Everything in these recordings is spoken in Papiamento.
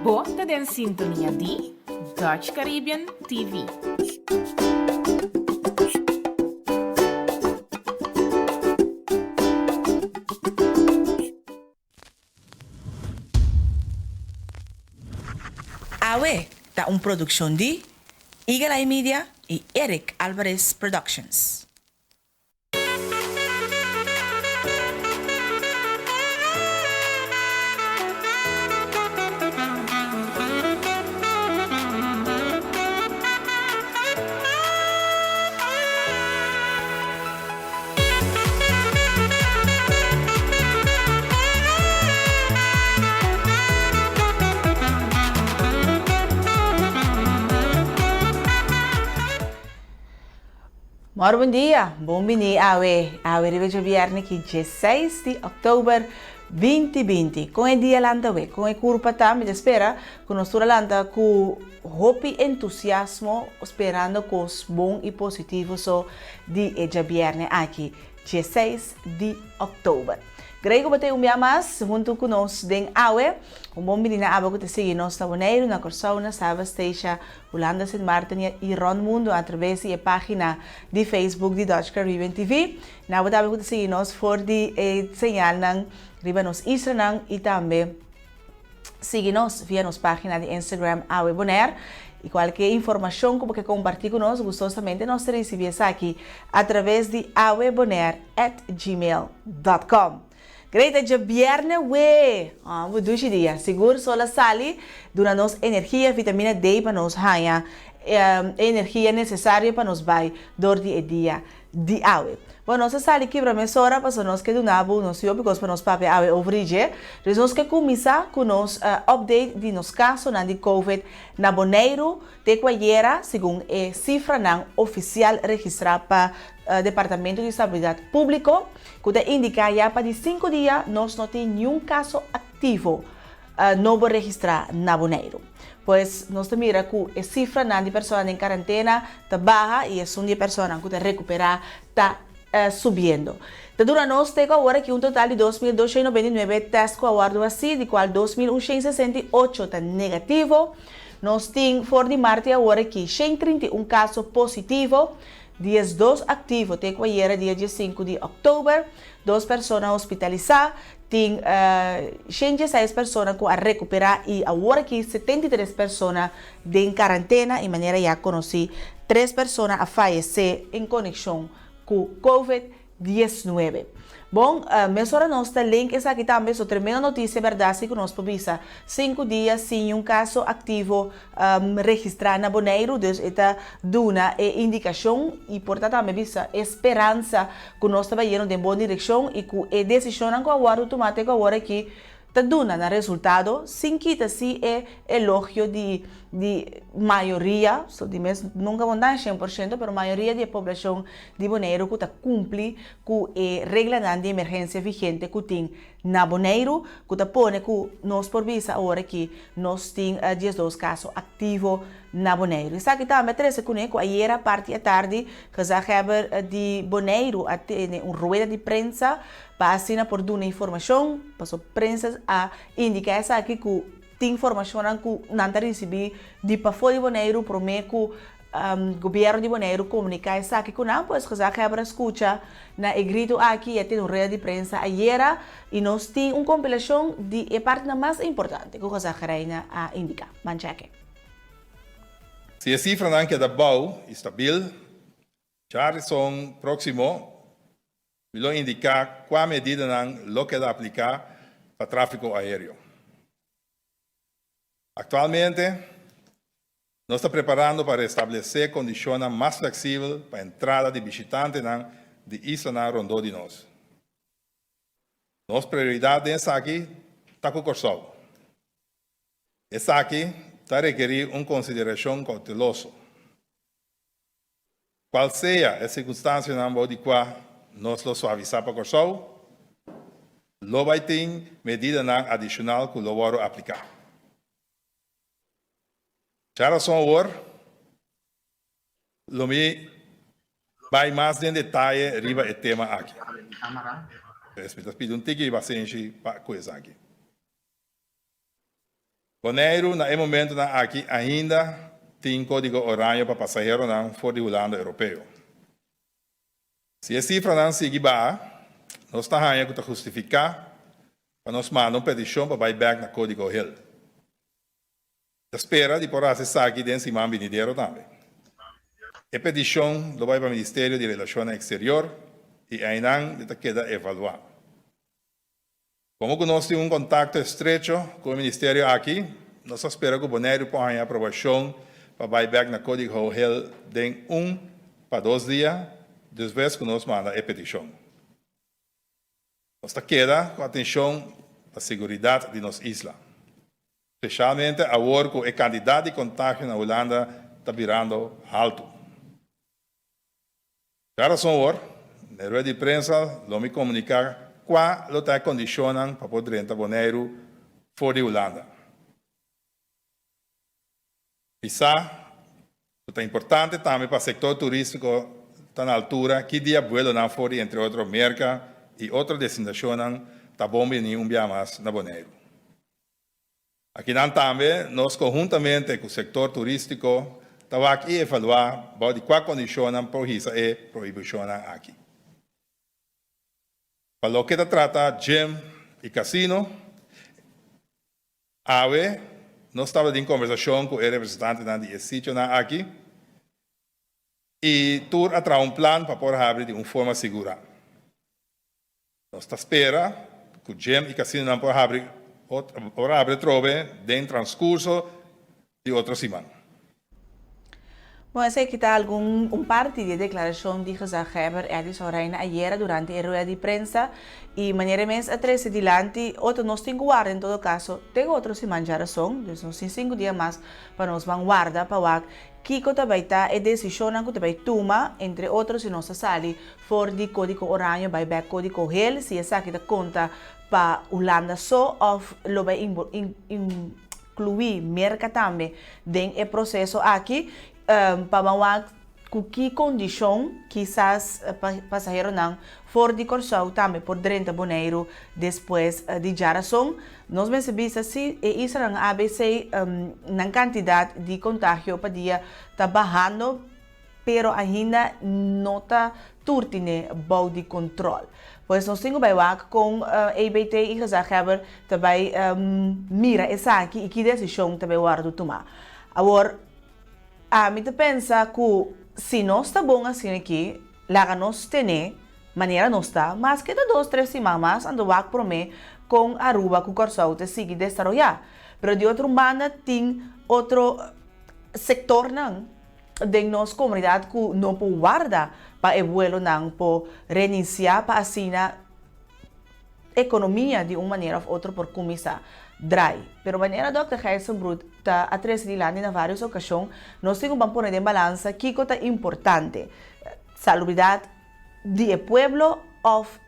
Bo ta den sintonia di Dutch Caribbean TV. Awe ta un produccion di Eagle Eye Media y Eric Alvarez Productions. Mor bon dia, bon bini awe, awe riba djobièrnè ki dieseis di òktober binti binti. Kon e dia lanta awe? Kon e kurpa ta? Mi ta spera ku nos tur a lanta ku hopi entusiasmo sperando kos bon i positivo so di e djabièrnè aki, dieseis di òktober. Grei ku bo ta e un bia mas huntu ku nos den awe. Un bon bini na abo ku ta sigui nos na Boneiru, na Kòrsou, na Saba, Statia, Hulanda, Sint Maarten i rònt mundu atraves di e página di Facebook di Dutch Caribbean TV. Na abo tambe ku ta sigui nos for di e señalnan riba nos islanan i tambe Sigui nos via nos página di Instagram Awe Bonaire i kualke informashon ku bo ke kompartí ku nos, gustosamente nos ta risibí esaki atraves di awebonaire at gmail dot com. Great djabièrnè we! Bo dushi dia. Sigur sol a sali duna nos energia, vitamina D pa nos haña e energia nesesario pa nos bai dor di e dia di awe. Bo nos a sali kibra mesora pasobra nos ke duna bo nos yopi kos pa nos papia awe over di dje. Dus nos ke kuminsá ku nos update di nos kasonan di covid na Boneiru te ku ayera segun e sifranan ofisial registrá pa Departamento di Salubridat Públiko ku ta indiká ya pa di sinku dia nos no tin niun kaso aktivo nobo registrá na Boneiru. Pues nos ta mira ku e sifranan di personanan den karantena ta baha i esun di e personanan ku ta rekuperá ta subiendo. Ta dura nos te ku awor aki un total di 2,299 tèst ku a wòrdu hasí, di kual 2,168 ta negativo. Nos tin for di marti awor aki 131 kaso positivo, 12 aktivo te ku ayera dia 15 di òktober, dos persona hospitalisá, Tin 116 persona cu a recupera y awor aki 73 persona den carantena y manera ya conoci tres persona a fayece en conexion cu covid 19. Bon, mesora nos ta link esaki tambe, so tremendo noticia berdad si cu nos por bisa sinku dia sin niun caso activo registra na Boneiru, dus e ta duna e indikashon i por ta tambe bisa e speransa ku nos ta bayendo den bon direkshon i ku e desishonnan ku a wòrdu tumá te ku awor aki ta duna nan resultado sin kita si e elogio di di mayoria, so di mes nunka bo no ta 100% pero mayoria di e poblashon di Boneiru ku ta kumpli ku e reglanan di emergensia vigente ku tin Na Boneiru, ku ta pone ku nos por bisa awor aki nos tin 12 kaso aktivo na Boneiru. Esaki tambe a trese kuné ku ayera parti atardi gezaghebber di Boneiru a tene un rueda di prensa pa asina por duna informashon, paso prensa a indiká esaki ku tin formashonnan ku nan ta risibí di pafó di Boneiru promé ku Gobierno di Boneiru comunica esaki cu nan, pues gezaghebber a scucha na e grito aki y a tene un rueda di prensa ayera y nos tin un compilacion di e partinan mas importante cu gezaghereina a indica. Ban cheke. Si e cifranan keda bou y stabil, djarizon proximo mi lo indica cua medidanan lo keda aplica pa trafico aereo. Actualmente, Nos ta preparando pa restablesé kondishonnan mas fleksibel pa entrada di bishitantenan di islanan rondó di nos. Nos prioridat den esaki ta ku Kòrsou. Esaki ta rekerí un konsiderashon kouteloso. Kual sea e sirkunstansianan bou di kua nos lo suavisá pa Kòrsou, lo bai tin medidanan adishonal ku lo wòrdu apliká. Djarason awor lo mi bai mas den detaye riba e tema aki. Pues mi ta pidi un tiki di pasenshi pa ku esaki. Boneiru na e momentunan aki ainda tin kódigo oraño pa pasaheronan for di Hulanda Europeo. Si e sifranan sigui baha, nos ta haña ku ta hustifiká pa nos manda un petishon pa bai bèk na kódigo hel. Ta spera di por hasi esaki den siman binidero tambe. E petishon lo bai pa Ministerio di Relashonnan Eksterior i einan di ta keda evaluá. Komo ku nos tin un kontakto estrecho ku e ministerio aki, nos ta spera ku Boneiru por haña aprobashon pa bai bèk na Kódigo Hel den un pa dos dia despues ku nos manda e petishon. Nos ta keda ku atenshon pa seguridat di nos isla, speshalmente awor ku e kantidat di kontagio na Hulanda ta birando haltu. Dja rason awor, na e rueda di prensa lo mi komuniká kua lo ta e kondishonnan pa por drenta Boneiru for di Hulanda. Mi sa ku ta importante tambe pa sektor turístiko ta na altura ki dia buelonan for di entre otro Merka i otro destinashonnan ta bon bini un bia mas na Boneiru. Akinan tambe nos konhuntamente ku sektor turístiko ta wak i evaluá bou di kua kondishonnan por hisa e prohibishonnan aki. Pa loke ta trata gym i kasino, awe nos tabatin kombersashon ku e representantenan di e sitionan aki i tur a traha un plan pa por habri di un forma sigurá. Nos ta spera ku gym i kasinonan por habri por habri atrobe den transkurso di otro siman. Bon, esaki ta algun un parti di e deklarashon di gezaghebber Edison Rijna ayera durante e rueda di prensa i manera e mes a trese dilanti otro nos tin ku warda en todo kaso te otro siman djarason, dus nos tin sinku dia mas pa nos ban warda pa wak kiko ta bai ta e desishonnan ku ta bai tuma entre otro si nos ta sali For di kódigo oraño bai bèk kódigo hel, si esaki ta konta pa Hulanda so òf lo bai inkluí Merka tambe den e proseso aki, pa ban wak ku ki kondishon kisas pasaheronan for di Kòrsou tambe por drenta Boneiru despues di djarason. Nos mester bisa si e islanan ABC nan kantidat di kontagio pa dia ta bahando. Pero ainda no ta tur tine bou di control. Pues nos tin cu bay wak con EBT y gezaghebber ta bay mira esaki y ki decision ta bay wordo tuma. Awor, ami ta pensa cu si nos ta bon asina aki, laga nos tene manera nos ta, maske ta dos tres siman mas, anto wak prome con Aruba cu Corsou ta sigui desaroya. Pero di otro banda tin otro sectornan. den nos komunidat ku no por warda pa e buelonan por reinisiá pa asina ekonomia di un manera òf otro por kuminsá drai. Pero manera Dòkter Gijzenbroek ta a trese dilanti na vários okashon, nos tin ku ban pone den balansa kiko ta importante, salubridat di e pueblo òf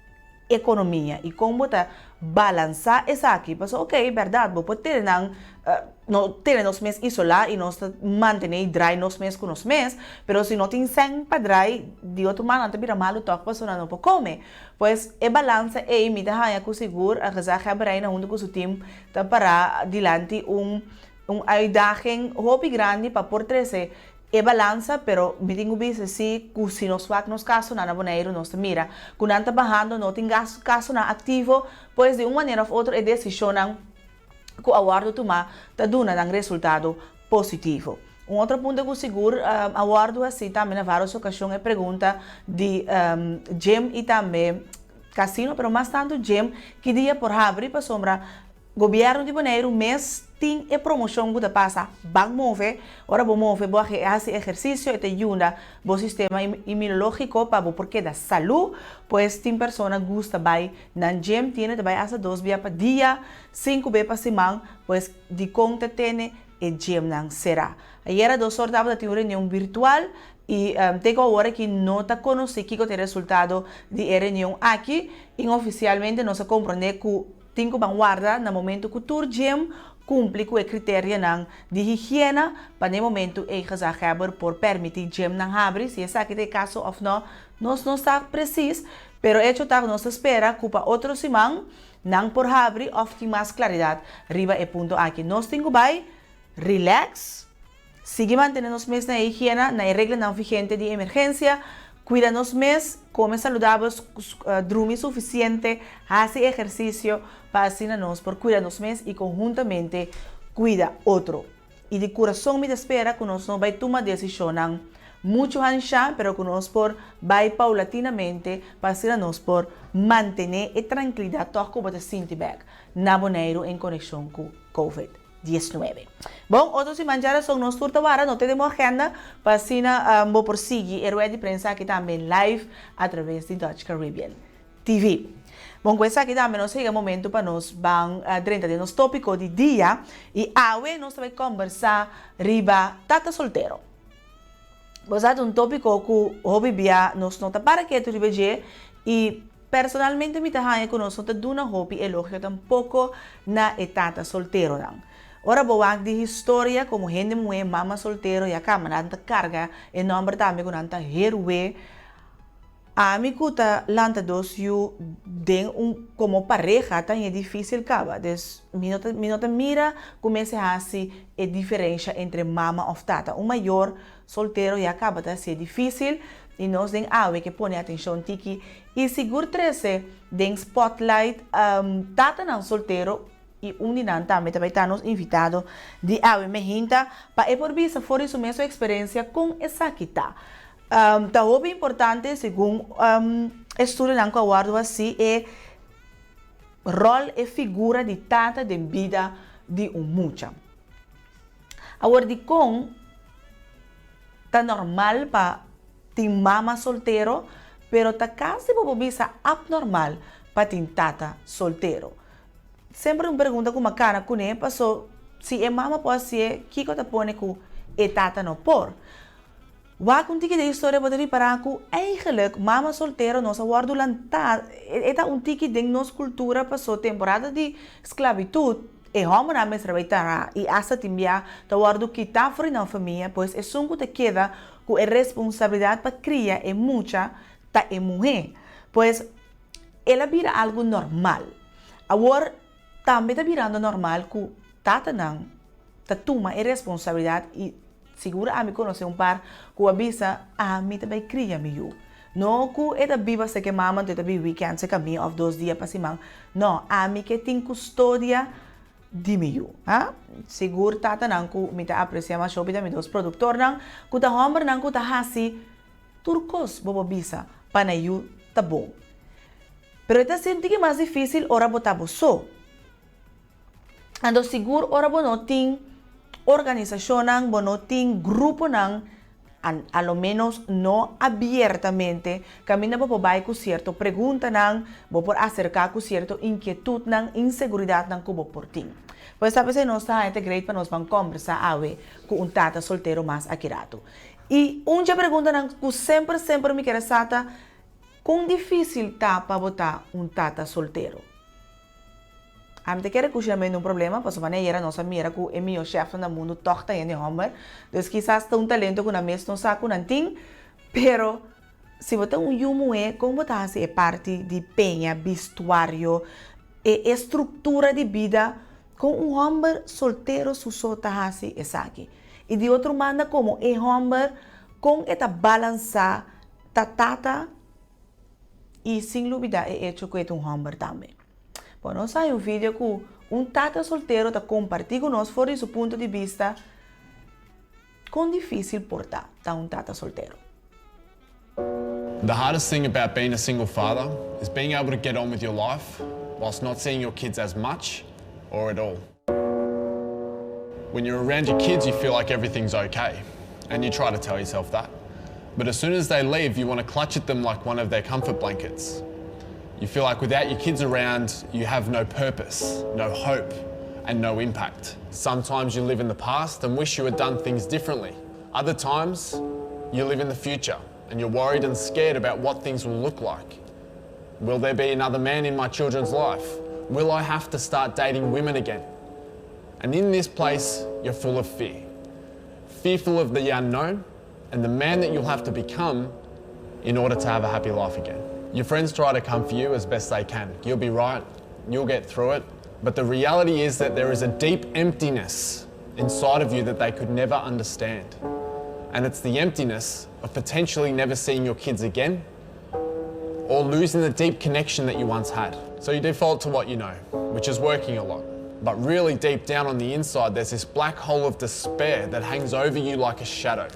ekonomia i kon bo ta balansá esaki. Pasobra oke, bèrdat, bo por tene nan, no tene nos mes isolá i nos ta mantené i drai nos mes ku nos mes, pero si no tin sèn pa drai, di otro man nan ta bira malu tòg pasobra nan no por kome. Pues e balansa ei mi ta haña ku sigur Gezaghebber Reina huntu ku su tim ta pará dilanti un un uitdaging hopi grandi pa por trese E balansa, pero mi tin ku bisa si ku si nos wak nos kasonan na Boneiru nos ta mira ku nan ta bahando, no tin kasonan aktivo, pues di un manera òf otro e desishonnan ku a wòrdu tumá ta duna nan resultado positivo. Un otro punto ku sigur a wòrdu hasi tambe na vários okashon e pregunta di gym i tambe kasino, pero mas tantu gym ki dia por habri pasobra Gobierno di Boneiru mes tin e promocion cu ta pasa ban move, ora bo move bo a haci ehercicio e ta yunda bo sistema inmunologico pa bo por keda salu, pues tin persona gusta bay nan gym tiene ta bay hasta dos bia pa dia, cinco be pa siman, pues dicon ta tene e gymnan cera. Ayera dos or tabata tin un reunion virtual y te cu awor aki no ta conoci kico ta e resultado di e reunion aki, inoficialmente nos a comprende cu Tin ku ban warda na momentu ku tur gym kumpli ku e kriterianan di higiena pa na e momentu ei gezaghebber por permití gymnan habri. Si esaki ta e kaso òf nò, nos no sa presis, pero echo ta ku nos ta spera ku pa otro siman. Nan por habri òf tin mas klaridat riba e punto aki. Nos tin ku bai relax, sigui mantené nos mes na e higiena, na e reglanan vigente di emergensia, kuida nos mes, kome saludabel, drumi sufisiente, hasi ehersisio pa asina nos por kuida nos mes i konhuntamente kuida otro. I di kurason mi ta spera ku nos no bai tuma desishonnan muchu hanshá, pero ku nos por bai paulatinamente pa asina nos por mantené e trankilidat tòg ku bo ta sinti bèk na Boneiru en konekshon ku Covid 19. Bon, otro siman djarason nos tur ta wara, no tenemos agenda pa asina bo por sigui e rueda di prensa aki tambe live atraves di Dutch Caribbean TV. Bon, ku esaki tambe nos a yega momento pa nos ban drenta den nos tópiko di dia i awe nos ta bai kòmbersá riba tata soltero. Bo sa ta un tópiko ku hopi bia nos no ta para ketu riba dje i personalmente mi ta haña ku nos no ta duna hopi elogio tampoko na e tata solteronan. Ora bo wak di historia komo hende muhé mama soltero ya kaba nan ta karga e nòmber tambe ku nan ta herué. Ami ku ta lanta dos yu den un komo pareha ta haña difísil kaba. Dus mi no ta mi no ta mira ku mester hasi e diferensha entre mama òf tata. Un mayor soltero ya kaba ta hasié difísil i nos den awe ke pone atenshon tiki i sigur trese den spotlight tatanan soltero i un di nan tambe ta bai ta nos invitado di awe mehinta pa e por bisa for di su mesun eksperensia kon esaki ta. Ta hopi importante segun estudionan ku a wòrdu hasi e ròl, e figura di tata den bida di un mucha. Awor dikon ta normal pa tin mama soltero pero ta kasi bo por bisa abnormal pa tin tata soltero? Semper un pregunta ku mi a kana kuné paso si e mama por hasié kiko ta pone ku e tata no por? Wak un tiki den historia bo ta ripará ku eigenlijk mama soltero nos a wòrdu lantá, e ta un tiki den nos kultura pasó temporada di sklabitut e hòmbernan mester a bai traha i asta tin bia ta wòrdu kitá for di nan famia, pues esun ku ta keda ku e responsabilidat pa kria e mucha ta e muhé. Pues el a bira algu normal. Awor tambe ta birando normal ku tatanan ta tuma e responsabilidat i sigur ami konosé un par ku a bisa ami ta bai kria mi yu. No ku e ta biba serka e mama anto e ta biba wikènt serka mi òf dos dia pa siman. No, ami ke tin kustodia di mi yu. Ha? Sigur tatanan ku mi ta apresiá masha hopi ta mi dos produktornan ku ta hòmbernan ku ta hasi tur kos bo por bisa pa nan yu ta bon. Pero e ta sinti ki mas difísil ora bo ta bo so. Anto sigur ora bo no tin organisashonnan, bo no tin gruponan, a lo ménos no abiertamente, kaminda bo por bai ku sierto preguntanan, bo por aserká ku sierto inkietutnan, inseguridatnan ku bo por tin. Pues ta p'esei nos ta haña ta great pa nos ban kòmbersá awe ku un tata soltero mas aki ratu. I un dje preguntanan ku semper semper mi kier a sa ta, kon difísil ta pa bo ta un tata soltero? Ami ta kere kushina mende un problema, pasobra manera ayera nos a mira ku e mihó shèfnan na mundu tòg ta hende hòmber. Dus kisas ta un talento ku nan mes no sa ku nan tin. Pero si bo ta un yu muhé, kon bo ta hasi e parti di peña, bistuario, e e struktura di bida? Kon un hòmber soltero su so ta hasi esaki? I di otro banda komo e hòmber, kon e ta balansá ta tata i sin lubidá e echo ku e ta un hòmber tambe? Bo nos haña un video ku un tata soltero ta kompartí ku nos for di su punto di bista kon difísil por ta ta un tata soltero. The hardest thing about being a single father is being able to get on with your life whilst not seeing your kids as much or at all. When you're around your kids you feel like everything's okay and you try to tell yourself that. But as soon as they leave you want to clutch at them like one of their comfort blankets. You feel like without your kids around you have no purpose, no hope and no impact. Sometimes you live in the past and wish you had done things differently. Other times you live in the future and you're worried and scared about what things will look like. Will there be another man in my children's life? Will I have to start dating women again? And in this place, you're full of fear. Fearful of the unknown and the man that you'll have to become in order to have a happy life again. Your friends try to comfort you as best they can. You'll be right. you'll get through it. But the reality is that there is a deep emptiness inside of you that they could never understand. And it's the emptiness of potentially never seeing your kids again or losing the deep connection that you once had. So you default to what you know, which is working a lot. But really deep down on the inside, there's this black hole of despair that hangs over you like a shadow.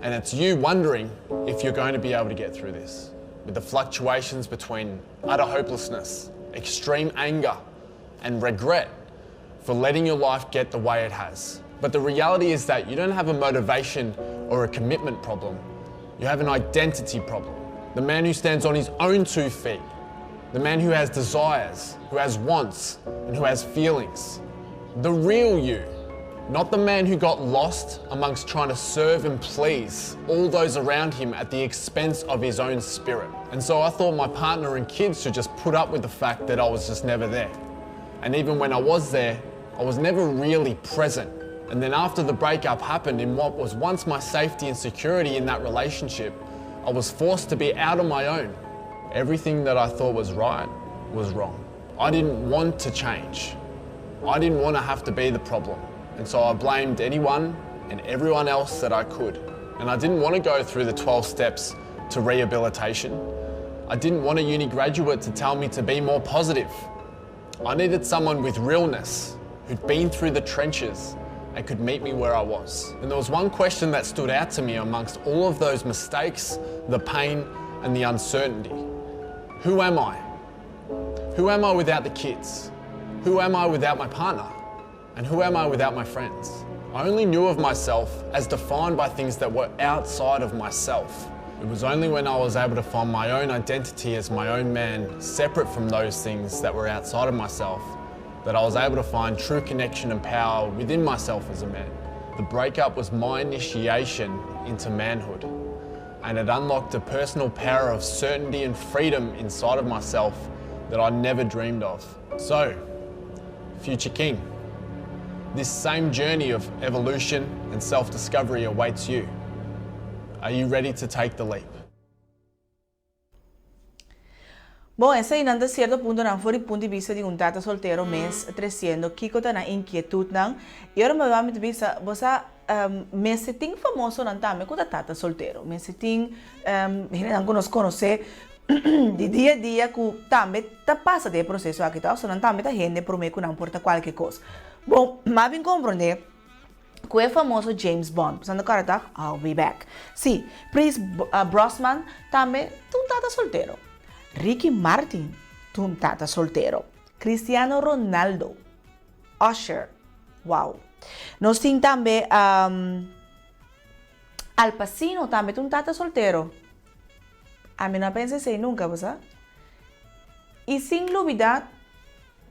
And it's you wondering if you're going to be able to get through this, with the fluctuations between utter hopelessness, extreme anger, and regret for letting your life get the way it has. But the reality is that you don't have a motivation or a commitment problem. You have an identity problem. The man who stands on his own two feet, the man who has desires, who has wants, and who has feelings. The real you, not the man who got lost amongst trying to serve and please all those around him at the expense of his own spirit. And so I thought my partner and kids should just put up with the fact that I was just never there. And even when I was there, I was never really present. And then after the breakup happened, in what was once my safety and security in that relationship, I was forced to be out on my own. Everything that I thought was right was wrong. I didn't want to change. I didn't want to have to be the problem. And so I blamed anyone and everyone else that I could. And I didn't want to go through the 12 steps to rehabilitation. I didn't want a uni graduate to tell me to be more positive. I needed someone with realness who'd been through the trenches and could meet me where I was. And there was one question that stood out to me amongst all of those mistakes, the pain, and the uncertainty. Who am I? Who am I without the kids? Who am I without my partner? And who am I without my friends? I only knew of myself as defined by things that were outside of myself. It was only when I was able to find my own identity as my own man, separate from those things that were outside of myself, that I was able to find true connection and power within myself as a man. The breakup was my initiation into manhood, and it unlocked a personal power of certainty and freedom inside of myself that I never dreamed of. So, future king, this same journey of evolution and self-discovery awaits you. Are you ready to take the leap? Bon, eseinan ta sierto puntonan for di punto di bista di un tata soltero mes tresiendo kiko ta nan inkietutnan. I ora mi bai mi ta bisa, bo sa, mester tin famosonan tambe ku ta tata soltero. Mester tin hendenan ku nos konosé di dia a dia ku tambe ta pasa den e proseso aki tòg, so nan tambe ta hende promé ku nan por ta kualke kos. Bon, mi a bin komprondé ku e famoso James Bond, pasobra nan ta kòrda tòg, I'll be back. Sí, Pierce Brosnan tambe ta un tata soltero. Ricky Martin ta un tata soltero. Cristiano Ronaldo, Usher, wow. Nos tin tambe Al Pacino tambe ta un tata soltero. Ami no a pensa esei nunca, bo sa. I sin lubida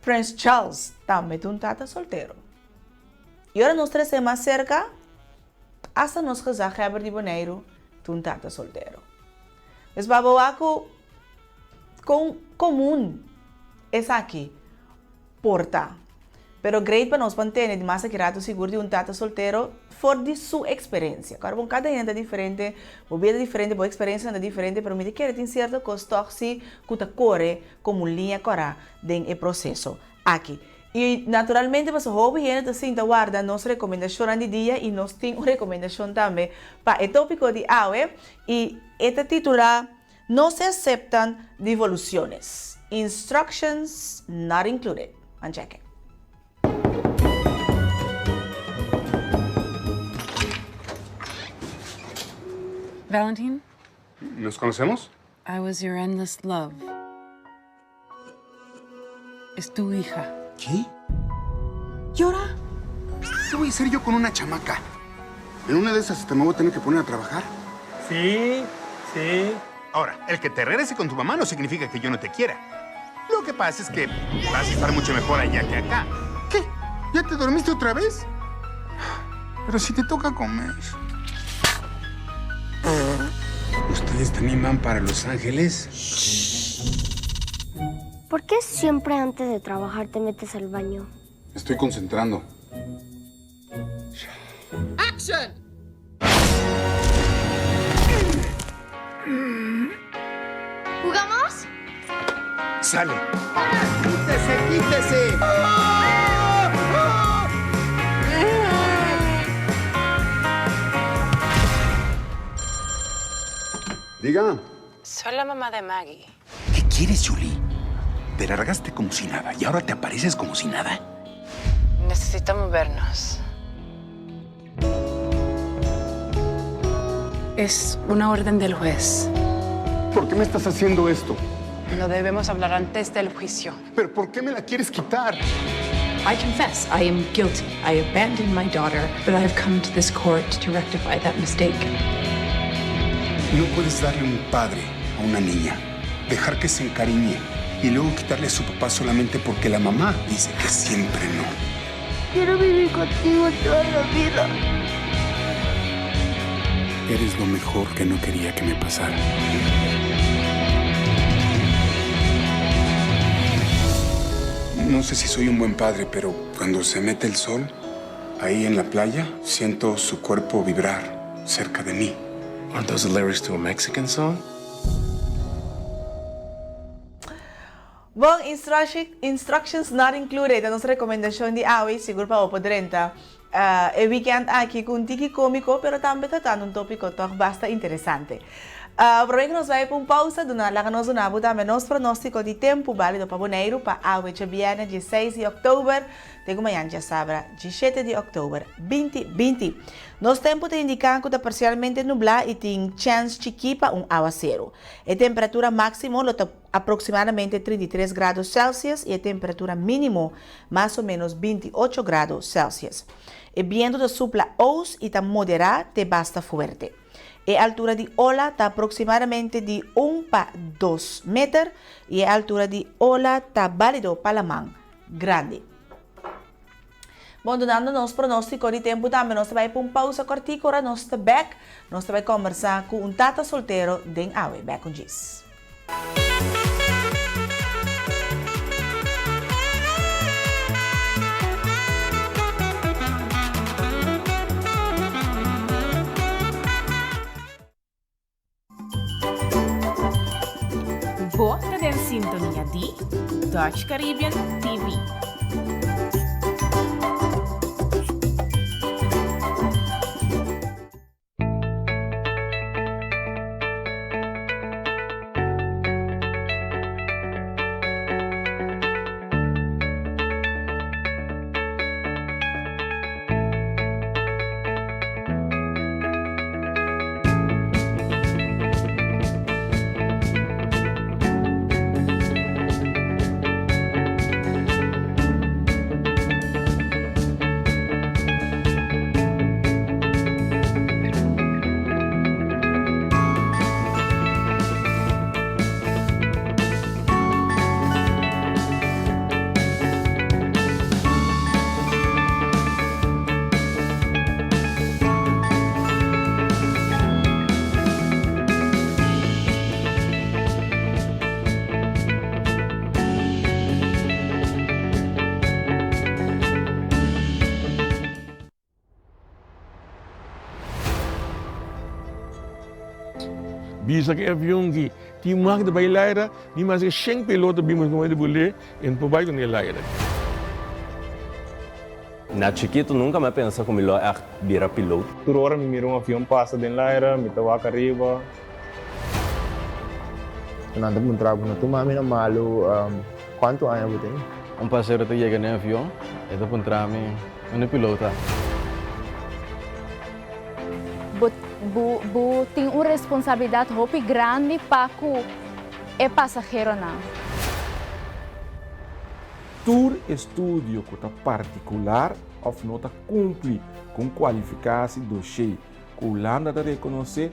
Prince Charles tambe ta un tata soltero. I ora nos trese mas serka, asta nos gezaghebber di Boneiru ta un tata soltero. Pues pa bo wak ku kon komun esaki por ta. Pero great pa nos pa ntende di mas aki rato sigur di un tata soltero for di su experencia. Kòrda bon kada hende ta diferente, bo bida ta diferente, bo experencianan ta diferente, pero mi ta kere tin cierto kos tòg si ku ta kore komo un liña kòrá den e proseso aki. I naturalmente pasobra hopi hende ta sinta warda nos rekomendashonnan di dia i nos tin un rekomendashon tambe pa e tópiko di awe i e ta titulá No se aceptan devoluciones, instructions not included. Ban cheke. Valentine? ¿Nos conocemos? I was your endless love. Es tu hija. ¿Qué? Llora. ¿Qué voy a hacer yo con una chamaca? En una de esas hasta me voy a tener que poner a trabajar. Sí, sí. Ahora, el que te regrese con tu mamá no significa que yo no te quiera. Lo que pasa es que vas a estar mucho mejor allá que acá. ¿Qué? ¿Ya te dormiste otra vez? Pero si te toca comer. ¿Ustedes también van para Los Ángeles? ¿Por qué siempre antes de trabajar te metes al baño? Estoy concentrando. ¡Action! ¿Jugamos? Sale. ¡Quítese! Diga. Soy la mamá de Maggie. ¿Qué quieres, Julie? Te largaste como si nada y ahora te apareces como si nada. Necesitamos vernos. Es una orden del juez. ¿Por qué me estás haciendo esto? No debemos hablar antes del juicio. ¿Pero por qué me la quieres quitar? I confess I am guilty. I abandoned my daughter, but I have come to this court to rectify that mistake. No puedes darle un padre a una niña, dejar que se encariñe y luego quitarle a su papá solamente porque la mamá dice que siempre no. Quiero vivir contigo toda la vida. Eres lo mejor que no quería que me pasara. No sé si soy un buen padre, pero cuando se mete el sol, ahí en la playa, siento su cuerpo vibrar cerca de mí. Aren't those the lyrics to a Mexican song? Bon, instructions not included, ta nos rekomendashon di awe, sigur pa bo por drenta e weekend aki ku un tiki kómiko, pero tambe tratando un tópiko tòg basta interesante. Promé ku nos bai pa un pousa, duna laga nos duna bo tambe nos pronóstiko di tempu bálido pa Boneiru pa awe djabièrnè dieseis di òktober te ku mañan djasabra dieshete di òktober 2020. Nos tempu ta indiká ku ta parsialmente nublá i tin chèns chikí pa un awaseru. E temperatura máksimo lo ta aproksimadamente 33 grado Celsius i e temperatura mínimo mas o ménos 28 grado Celsius. E bientu ta supla ous i ta moderá te basta fuerte. E altura di ola ta aproksimadamente di un pa dos meter i e altura di ola ta bálido pa laman grandi. Bon, dunando nos pronóstiko di tempu tambe nos ta bai pa un pausa kòrtiku ora nos ta bèk nos ta bai kòmbersá ku un tata soltero den awe. Bèk un djis. Bo ta den sintonia di Dutch Caribbean TV. Bisa ku e avion ki tin mag di bai laira, ni maske shen piloto bin busca di bul'é, e no por bai ku ne laira. Na chikitu nunka mi a pensa ku mi lo ègt bira piloot. Tur ora mi mira un avion pasa den laira, mi ta wak ariba. Nan ta puntra bo, no tuma mi na malu, kuantu aña bo tin? Un pasero ta yega n'e avion, e ta puntra mi, Unda e piloot ta? Bo bo bo tin un responsabilidat hopi grandi pa ku e pasaheronan. Tur estudio ku ta partikular òf no ta kumpli ku un kualifikasi doshé ku Hulanda ta rekonosé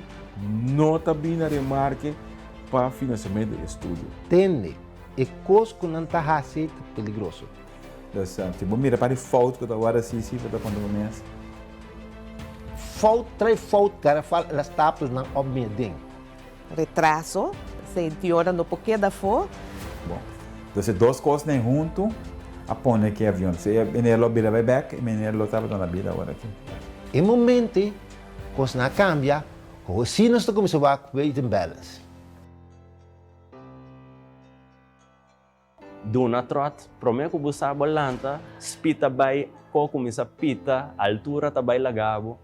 no ta bini na remarke pa finansiamentu di estudio. Tende, e kos ku nan ta hasi ta peligroso. Dus si bo mira pa di fout ku ta wòrdu hasi si bo ta konta bo mes. Fout trae fout gara fal el a stapel nan op mi den. Retraso, sentiora no por keda afó. Bon, dus e dos kosnan huntu a pone ki avion. Si e meneer lo bira bai bek, e meneer lo tabata na bida awor aki. E momento kosnan a kambia, si nos ta kuminsá wak weight and balance. Duna tròt, promé ku bo sa bo lanta, spit ta bai, ko kuminsá pita, altura ta bai laga bo.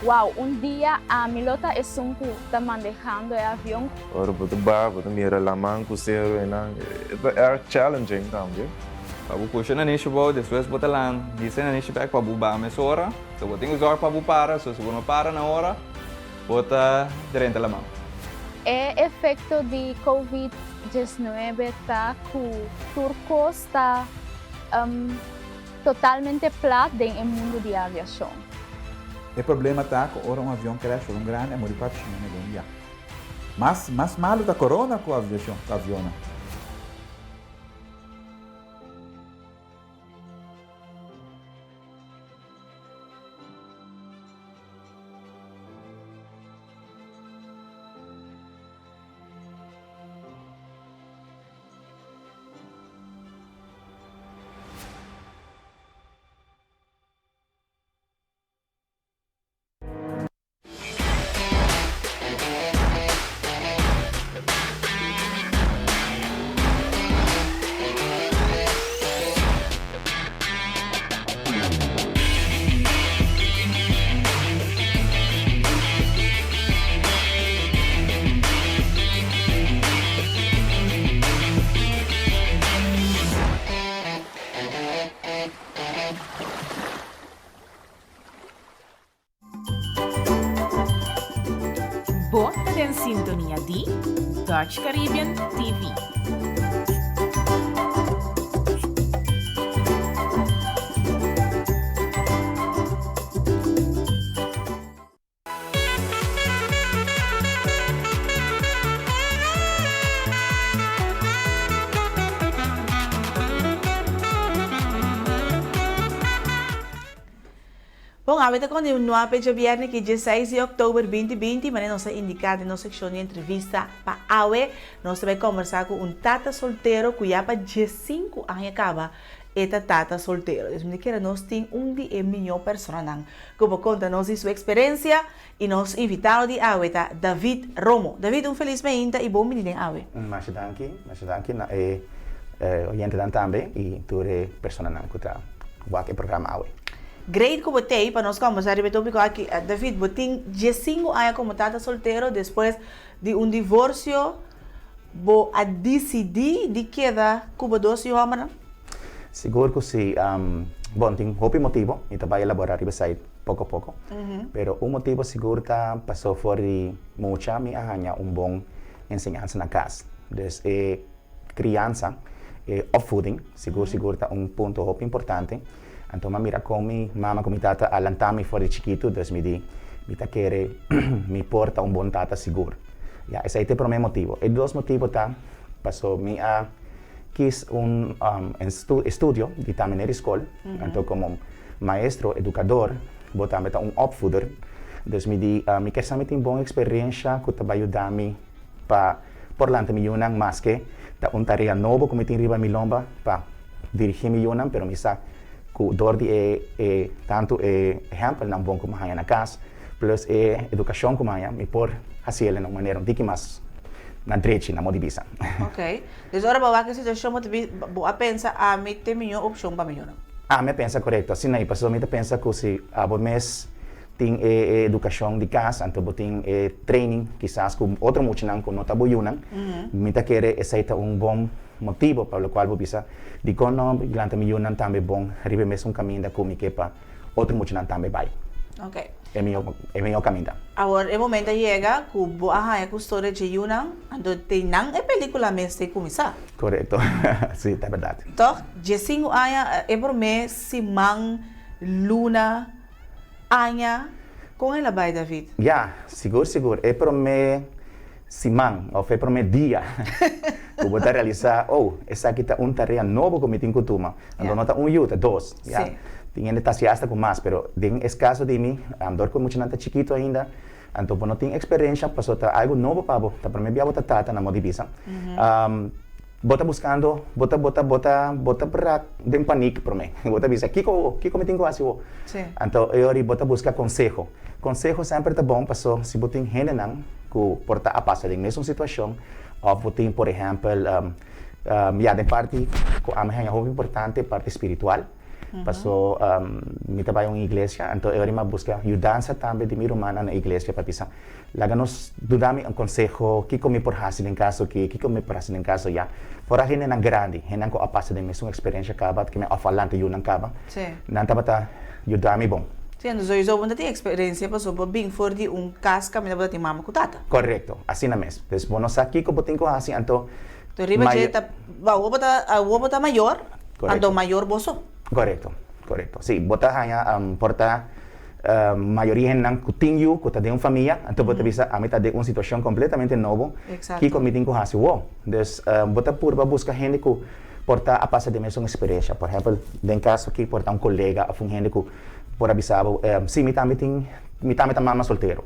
Wow, un dia ami lo ta esun ku ta mandehando e avion. Ora bo ta baha bo ta mira laman ku seru einan, e ta erg challenging tambe. Pa bo pusha nanishi bou, despues bo ta lan hisa e nanishi bek pa bo baha mesora. So bo tin ku zorg pa bo para, so si bo no para na ora, bo ta drenta laman. E efekto di Covid 19 ta ku tur kos ta totalmente plat den e mundu di aviashon. E problema ta cu ora un avion crash for un grandi a muri 400 hende den dia. Mas mas malo ta corona cu aviacion cu avionnan. Bo ta den sintonia di Dutch Caribbean TV. Bon, awe ta kontinuá p'e djabièrnè ki dieseis di òktober binti binti, manera nos a indiká den nos sekshon di entrevista pa awe, nos ta bai kòmbersá ku un tata soltero ku ya pa diesinku aña kaba e ta tata soltero. Dios mi ta kere nos tin un di e mihó personanan ku por konta nos di su eksperensia i nos invitado di awe ta David Romo. David, un felis meinta i bon bini den awe. Masha danki, masha danki na e oyentenan tambe i tur e personanan ku ta wak e programa awe. Great ku bo t'ei pa nos kombersá riba e tópiko aki. David, bo tin diesinku aña komo tata soltero despues di un divorsio bo a disidí di keda ku bo dos yu hòmbernan? Sigur ku si. Bon, tin hopi motibu, mi ta bai elaborá riba esei poko poko. Pero un motibu sigur ta pasó for di mucha mi a haña un bon enseñansa na kas. Dus e kriansa, e opvoeding, sigur sigur ta un punto hopi importante. Anto mi a mira kon mi mama ku mi tata a lanta mi for di chikitu, dus mi di, mi ta kere mi por ta un bon tata sigur. Ya, esei ta e promé motibu. E di dos motibu ta paso mi a kis un estudio di ta meneer di skol, anto komo maestro, edukador, bo tambe ta un opvoeder, dus mi di, mi ke sa mi tin bon eksperensha ku ta bai yuda mi pa por lanta mi yunan maske ta un tarea nobo ku mi tin riba mi lomba pa dirigí mi yunan, pero mi sa ku dor di e e tantu e ehèmpelnan bon ku mi haña na kas plus e edukashon ku mi haña mi por hasi el na un manera un tiki mas na drechi na modo di bisa. Ok. Dus ora bo wak e situashon bo ta bi bo a pensa ami ta e mihó opshon pa mi yunan. Ami a pensa korekto asina i pasobra mi ta pensa ku si abo mes Tin e edukashon di kas, anto bo tin e training kisas ku otro muchanan ku no ta bo yunan. Mi ta kere esei ta un bon motibo pa lokual bo bisa dikon no lanta mi yunan tambe bon riba e mesun kaminda ku mi ke pa otro muchanan tambe bai e mihó e mihó kaminda. Awor e momento a yega ku bo a haña kustodia dje yunan, anto te nan e pelikula mes te kuminsá. Korekto, si ta bèrdat. Tòg, diesinku aña e promé siman, luna. Aña, kon el a bai David? Ya, sigur sigur. E promé siman òf e promé dia ku bo ta realisá, oh, esaki ta un tarea nobo ku mi tin ku tuma. Anto no ta un yu, ta dos. Ya. Tin hende ta hasi asta ku mas, pero den es kaso di mi, dor ku e muchanan ta chikitu ainda, anto bo no tin eksperensha pasobra ta algu nobo pa bo, ta promé bia bo ta tata na modo di bisa. Bo ta buskando, bo ta bo ta bo ta bo ta rak den panik promé. Bo ta bisa, kiko awor? Kiko mi tin ku hasi awor? Anto e ora bo ta buska konseho. Konseho semper ta bon paso si bo tin hendenan ku por ta a pasa den mesun situashon òf bo tin por ehèmpel ya den parti ku ami haña hopi importante parti spiritual. Paso mi ta bai un iglesia, anto e ora mi a buska yudansa tambe di mi rumannan na iglesia pa bisa, Laga nos duna mi un konseho kiko mi por hasi den kaso aki, kiko mi por hasi den kaso ya. Foral hendenan grandi, hendenan ku a pasa den mesun eksperensia kaba, ke mi a òf a lanta yunan kaba, nan tabata yuda mi bon. Sí, anto sowiso bo no ta tin eksperensia pasobra bo bin for di un kas kaminda bo ta tin mama ku tata. Korekto, asina mes. Dus bo no sa kiko bo tin ku hasi, anto. Anto riba dje ta, awor bo ta, awor bo ta mayor, anto mayor bo so. Korekto, korekto. Sí, bo ta haña por ta mayoria hendenan ku tin yu, ku ta den un famia, anto bo ta bisa ami ta den un situashon kompletamente nobo, kiko mi tin ku hasi wou? Dus bo ta purba buska hende ku por ta a pasa den mesun eksperensia. Por ehèmpel, den kaso aki por ta un kolega òf un hende ku por a bisa bo, sí mi tambe tin, mi tambe ta mama soltero.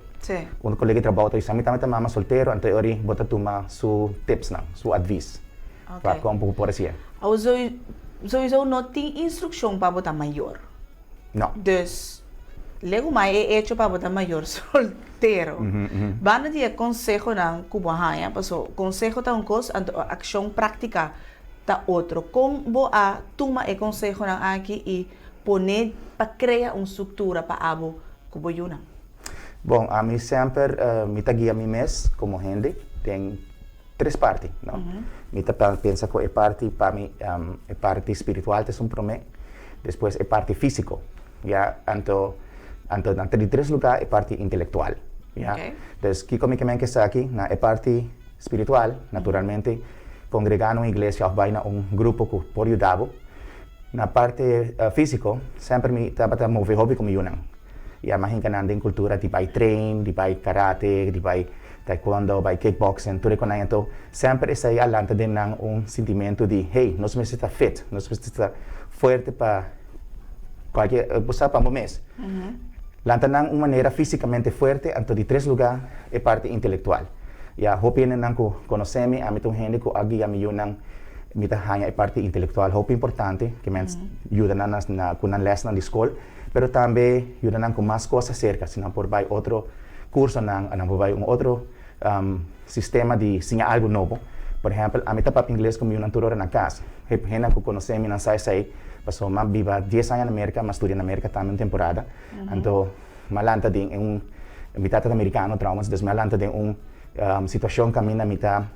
Un kolega di trabou ta bisa mi tambe ta mama soltero, anto e ora bo ta tuma su tipsnan, su advis pa kon bo por hasié. Awor souiso no tin instrukshon pa bo ta mayor. No. Dus, legumai e echo pa bo ta mayor soltero. Banda di e konsehonan ku bo a haña, paso konseho ta un kos, anto akshon práktika ta otro. Kon bo a tuma e konsehonan aki i pone pa krea un struktura pa abo ku bo yunan? Bon, ami semper mi ta guia mi mes komo hende den tres parti, no? Mi ta pensa ku e parti pa mi, e parti spiritual ta esun promé, despues e parti físiko, ya, anto anto na di tres lugá e parti intelektual, ya. Dus kiko mi ke men ku esaki? Na e parti spiritual, naturalmente kongregá na un iglesia òf bai na un grupo ku por yuda bo. Na parti físiko, semper mi tabata move hopi ku mi yunan, ya, mi a hinka nan den kultura di bai train, di bai karate, di bai Taekwondo, bai kickboxing, tur e konai anto semper esei a lanta den nan un sintimentu di hey, nos mester ta fit, nos mester ta fuerte pa kualke, bo sa pa bo mes. Lanta nan un manera físikamente fuerte anto di tres lugá e parti intelektual. Ya hopi hendenan ku konosé mi, ami ta un hende ku a guia mi yunan, mi ta haña e parti intelektual hopi importante, ke mens yuda nan na ku nan lèsnan di skol. Pero tambe yuda nan ku mas kos aserka, si nan por bai otro kursonan o nan por bai un otro sistema di siña algu nobo. Por ehèmpel, ami ta papia ingles ku mi yunan tur ora na kas. Hendenan ku konosé mi nan sa esei, pasobra mi a biba dies aña na Merka, mi a studia na Merka tambe un temporada. Anto mi a lanta den un, mi tata ta merikano trouwens, dus mi a lanta den un situashon kaminda mi ta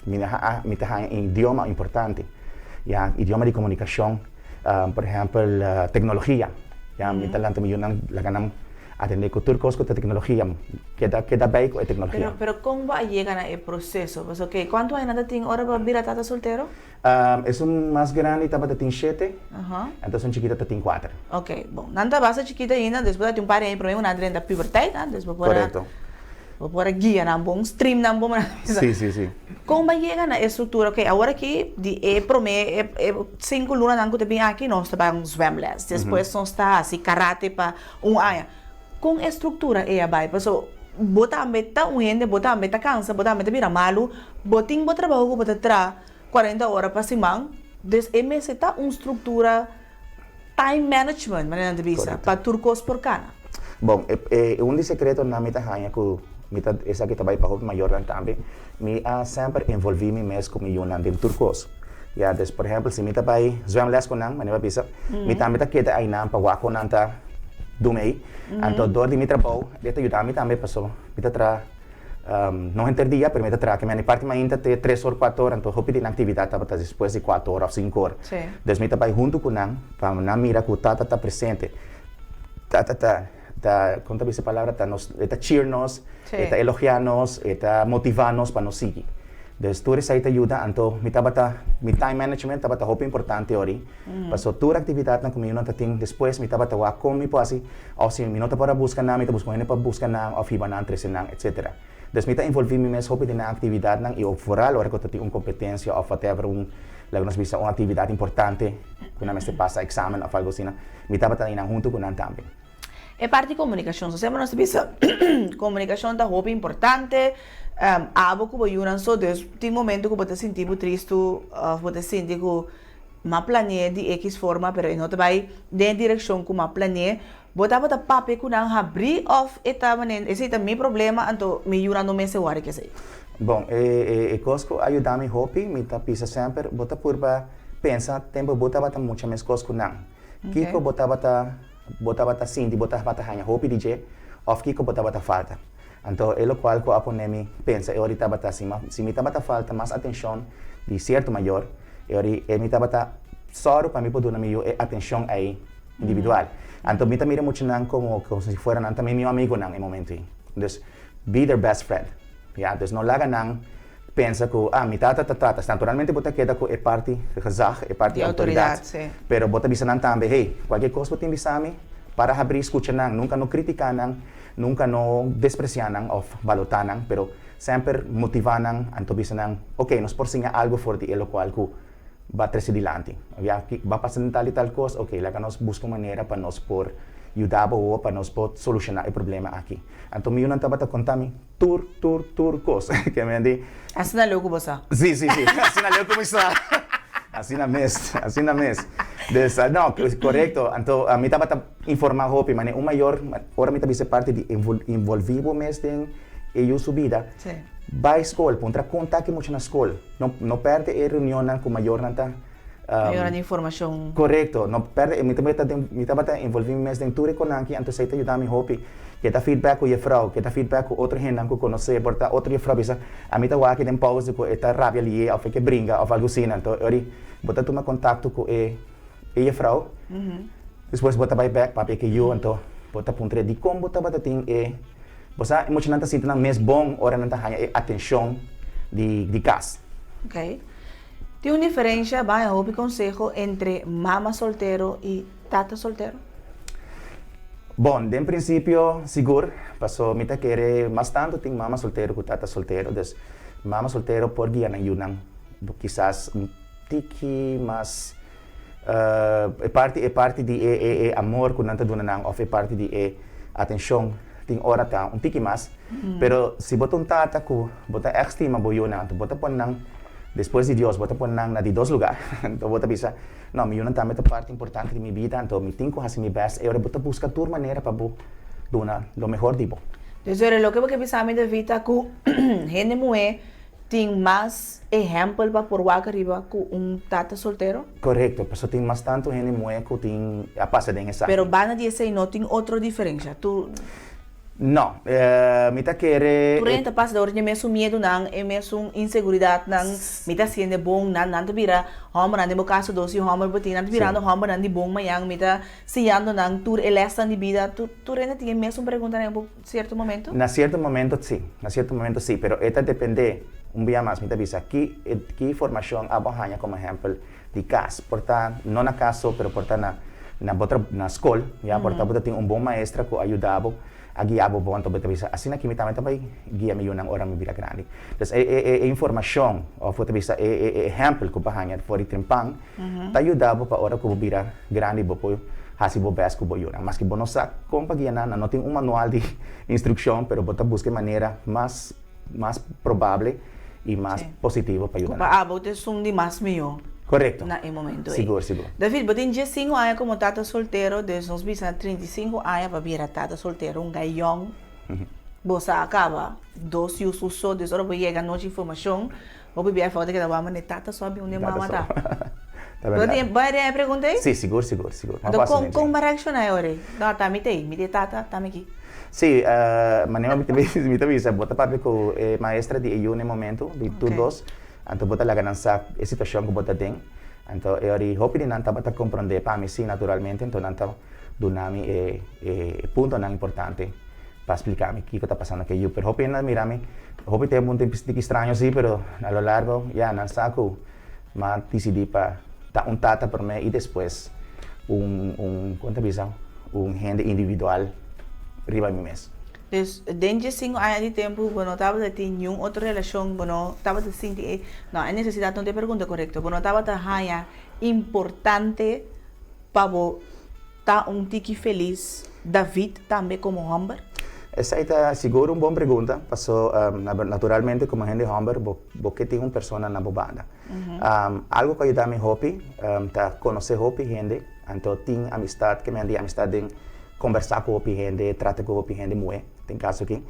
mi ta haña idioma importante, ya, idioma di komunikashon. Por ehèmpel, teknologia. Ya mi ta lanta mi yunan laga nan atendé ku tur kos ku ta teknologia. Keda keda bei ku e teknologia. Pero pero kon bo a yega na e proseso? Pasobra ke kuantu aña nan ta tin ora bo a bira tata soltero? Esun mas grandi tabata tin shete, anto esun chikito ta tin kuater. Oke, bon. Nan ta basta chikito ainda, despues ta tin un par di aña promé ku nan a drenta puberteit, dus bo por a. Korekto. Bo por a guia nan bon, stream nan bon. Sí, sí, sí. Kon bo a yega na e struktura? Oke, awor aki di e promé e e sinku lunanan ku ta bin aki nos ta bai un zwemles, despues nos ta hasi karate pa un aña. Kon e struktura ei a bai? Paso bo tambe ta un hende, bo tambe ta kansa, bo tambe ta bira malu, bo tin bo trabou ku bo ta traha kuarenta ora pa siman, dus e mester ta un struktura Time management, manera nan ta bisa, pa tur kos por kana. Bon, e un di sekretonan mi ta haña ku mi ta esaki ta bai pa hopi mayornan tambe, mi a semper envolví mi mes ku mi yunan den tur kos. Ya, dus por ehèmpel si mi ta bai zwemles ku nan, manera mi a bisa, mi tambe ta keda einan pa wak kon nan ta dun ei. Anto dor di mi trabou e ta yuda mi tambe paso mi ta traha No henter dia, pero mi ta traha mi parti mainta te tres or, kuater or, anto hopi di nan aktividat tabata despues di kuater or òf sinku or. Dus mi ta bai huntu ku nan pa nan mira ku tata ta presente. Tata ta, ta, kon ta bisa e palabra, ta nos, e ta cheer nos, e ta elogiá nos, e ta motivá nos pa nos sigui. Dus tur esei ta yuda, anto mi tabata, mi time management tabata hopi importante ori. Paso tur actividadnan cu mi yunan ta tin despues mi tabata wak con mi por haci of si mi no ta por a busca nan mi ta busca un hende pa busca nan of hiba nan trece nan etcetera. Dus mi ta envolvi mi mes hopi den nan actividadnan y vooral ora cu ta tin un competencia of whatever un laga nos bisa un actividad importante cu nan mester pasa examen of algo asina mi tabata einan hunto cu nan tambe. E parti komunikashon, so semper nos ta bisa komunikashon ta hopi importante, abo ku bo yunan so, dus tin momento ku bo ta sinti bo tristu òf bo ta sinti ku m'a plane'é di ekis forma pero e no ta bai den e direkshon ku m'a plane'é, bo tabata papia ku nan habrí òf e ta manera esei ta mi problema anto mi yunan no mester wòrdu ku esei? Bon, e kos ku a yuda mi hopi, mi ta bisa semper, bo ta purba pensa tempu bo tabata mucha meskos ku nan. Kiko bo tabata bo tabata sinti bo tabata haña hopi di dje òf kiko bo tabata falta. Anto e lokual ku a pone mi pensa e ora tabata si si mi tabata falta mas atenshon di sierto mayor e ora e mi tabata sòru pa mi por duna mi yu e atenshon ei individual. Anto mi ta mira muchanan komo komo si fuera nan ta mi mihó amigonan e momento ei. Dus be their best friend. Ya, dus no laga nan pensa ku ah mi tata ta trata. Naturalmente bo ta keda ku e parti gezag, e parti Di outoridat. outoridat, sí. Pero bo ta bisa nan tambe, hey, kualke kos bo tin bisa mi, para habrí skucha nan, nunka no kritiká nan, nunka no despresiá nan òf balotá nan, pero semper motivá nan, anto bisa nan, oke, nos por siña algu for di e lokual ku ba trese dilanti. Ya, ba pasa den tal i tal kos, oke, laga nos buska un manera pa nos por yuda bo o pa nos por solushoná e problema aki. Anto mi yunan tabata konta mi tur, tur, tur kos. Ke men di. Asina leu ku bo sa. Sí, sí, sí. Asina leu ku mi sa. Asina mes, asina mes. Dus, no, korekto. Anto mi tabata informá hopi, manera un mayor, ora mi ta bisa e parti di involví bo mes den e yu su bida, bai skol, puntra kon ta ki mucha na skol. No, no pèrdè e reunionnan ku mayornan ta. Mayornan di informashon. Korekto. No pèrdè, mi tabata den, mi tabata involví mi mes den tur e konanki, anto esei ta yuda mi hopi. Ke ta feedback ku jefrou, ke ta feedback ku otro hendenan ku konosé, por ta otro jefrou bisa, ami ta wak den pauze ku e ta rabia lié òf e ke bringa òf algu asina. Anto ori bo ta tuma kontakto ku e e jefrou, despues bo ta bai bèk papia ku e yu, anto bo ta puntr'é dikon bo tabata tin e, bo sa e muchanan ta sinti nan mes bon ora nan ta haña e atenshon di di kas. Okay. Tin un diferensha, bai hopi konseho, entre mama soltero i tata soltero? Bon, den prinsipio sigur, paso mi ta kere mas tantu tin mama soltero ku tata soltero, dus mama soltero por guia nan yunan kisas un tiki mas e parti e parti di e e e amor ku nan ta duna nan òf e parti di e atenshon tin ora ta un tiki mas, pero si bo ta un tata ku bo ta ègt stima bo yunan anto bo ta pone nan despues di Dios bo ta pone nan na di dos lugar, anto bo ta bisa. No, mi yunan tambe ta parti importante di mi bida, anto mi tin ku hasi mi bèst. E ora bo ta buska tur manera pa bo duna lo mehor di bo. Dus ora loke bo ke bisa mi David ta ku hende muhé tin mas ehèmpel pa por wak ariba ku un tata soltero? Korekto, pasobra tin mas tantu hende muhé ku tin a pasa den esaki. Pero banda di esei no tin otro diferensha? Tur. No, mi ta kere. Tur hende ta pasa dor di e mesun miedunan, e mesun inseguridatnan, mi ta hasiendo e bon, nan nan ta bira hòmbernan, den bo kaso dos yu hòmber bo tin, nan ta birando hòmbernan di bon mañan, mi ta siñando nan tur e lèsnan di bida, tur tur hende tin e mesun preguntanan den sierto momento? Na sierto momento si, na sierto momento si, pero e ta dependé, un bia mas mi ta bisa, ki ki formashon abo haña komo ehèmpel di kas, por ta no na kas so, pero por ta na na bo tra na skol, ya, por ta bo ta tin un bon maestra ku a yuda bo, a guia bo bon, anto bo ta bisa, asina aki mi tambe ta bai guia mi yunan ora mi bira grandi. Dus e e e informashon òf bo ta bisa e e e ehèmpel ku bo haña for di trempan ta yuda bo pa ora ku bo bira grandi bo por hasi bo bèst ku bo yunan. Maske bo no sa kon pa guia nan, nan no tin un manual di instrukshon, pero bo ta buska e manera mas mas probable i mas positivo pa yuda nan. Pa abo ta esun di mas mihó. Korekto. Na e momento ei. Sigur, sigur. David, bo tin diesinku aña komo tata soltero, dus nos bisa 35 aña pa bira tata soltero, un gai yòn. Bo sa a kaba dos yu su so, dus ora bo yega nochi informashon, bo bibia afó ta keda wak manera tata so a bin unda e mama ta. Ta bèrdat. Bo a den e pregunta ei? Si, sigur, sigur, sigur. Anto kon kon bo a reakshoná e ora ei? No, ta mi ta ei, mi ta e tata, ta mi aki. Si, manera mi ta mi ta bisa, bo ta papia ku e maestra di e yu na e momentu, di tur dos, anto bo ta laga nan sa e situashon ku bo ta den. Anto e ora ei hopi di nan tabata komprondé pa mi, si, naturalmente, anto nan ta duna mi e e puntonan importante pa splika mi kiko ta pasando ku e yu. Pero hopi hende a mira mi hopi tempu un tiki straño si, pero a lo largo ya nan sa ku M'a disidí pa ta un tata promé i despues un, un, kon ta bisa, un hende individual riba mi mes. Dus, den dje sinku aña di tempu bo no tabata tin niun otro relashon, bo no tabata sinti e, no, e nesesidat no ta e pregunta korekto, bo no tabata haña importante pa bo. ta un tiki felis David tambe komo hòmber? Esei ta sigur un bon pregunta, paso naturalmente komo hende hòmber bo bo ke tin un persona na bo banda. Algu ku a yuda mi hopi ta konosé hopi hende, anto tin amistat, ke men di amistat den kombersá ku hopi hende, trata ku hopi hende muhé den kaso aki.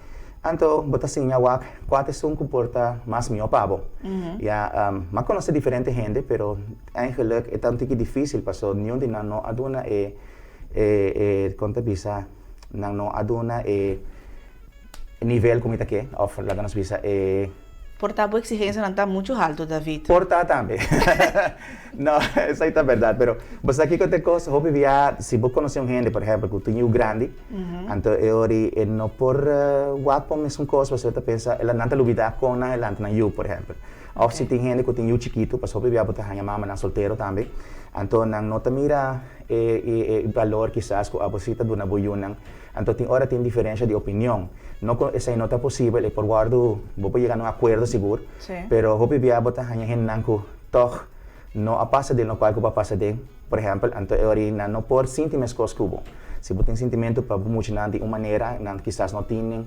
Anto bo ta siña wak kua ta esun ku por ta mas mihó pa bo. Ya, mi a konosé diferente hende, pero Eigenlijk e ta un tiki dificil paso niun di nan no a duna e e e kon ta bisa nan no a duna e nivel ku mi ta ke of laga nos bisa e. Por ta bo exigencianan ta muchu haltu David. Por ta tambe. No esei ta berdad pero bo sa kiko ta e kos hopi bia si bo konosé un hende por ehempel ku tin yu grandi anto e ori e no por wak pa mesun kos pasobra e ta pensa nan ta lubida kon nan e lanta nan yu por ehempel. Òf si tin hende ku tin yu chikitu, pasobra hopi bia bo ta haña mamanan soltero tambe, anto nan no ta mira e e balor kisas ku abo si ta duna bo yunan. Anto tin ora tin diferensha di opinion. No ku esei no ta posibel, e por wòrdu, bo por yega na un akuerdo sigur, pero hopi bia bo ta haña hendenan ku tòg no a pasa den lokual ku bo a pasa den, por ehèmpel, anto e ora ei nan no por sinti meskos ku bo. Si bo tin sintimentu pa bo muchanan di un manera, nan kisas no tinen.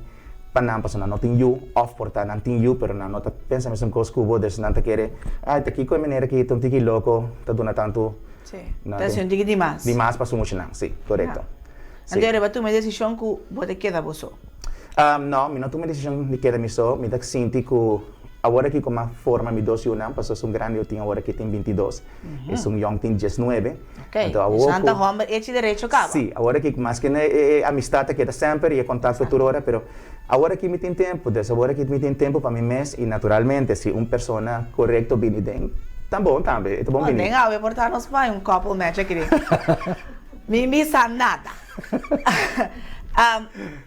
Pa nan pasobra nan no tin yu of por ta nan tin yu pero nan no ta pensa mesun kos ku bo dus nan ta kere ay ta kiko e manera ki ta un tiki loko ta duna tantu Sí, ta hasi un tiki dimas. Dimas pa su muchanan, sí, korekto. Sí. Anto riba tuma e desishon ku bo ta keda bo so? No, mi no tuma e desishon di keda mi so, mi ta sinti ku awor aki ku mi a forma mi dos yunan pasobra esun grandi yo tin awor aki tin bintidos, esun yòn tin diesnuebe. Ok, esnan ta hòmber echi derecho kaba. Sí, awor aki maske e amistad ta keda semper i e kontakto tur ora, pero awor aki mi tin tempu, dus awor aki mi tin tempu pa mi mes i naturalmente si un persona korekto bini den, ta bon tambe, e ta bon bini. Den awe por ta nos bai un couple match aki den. Mi bisa nada.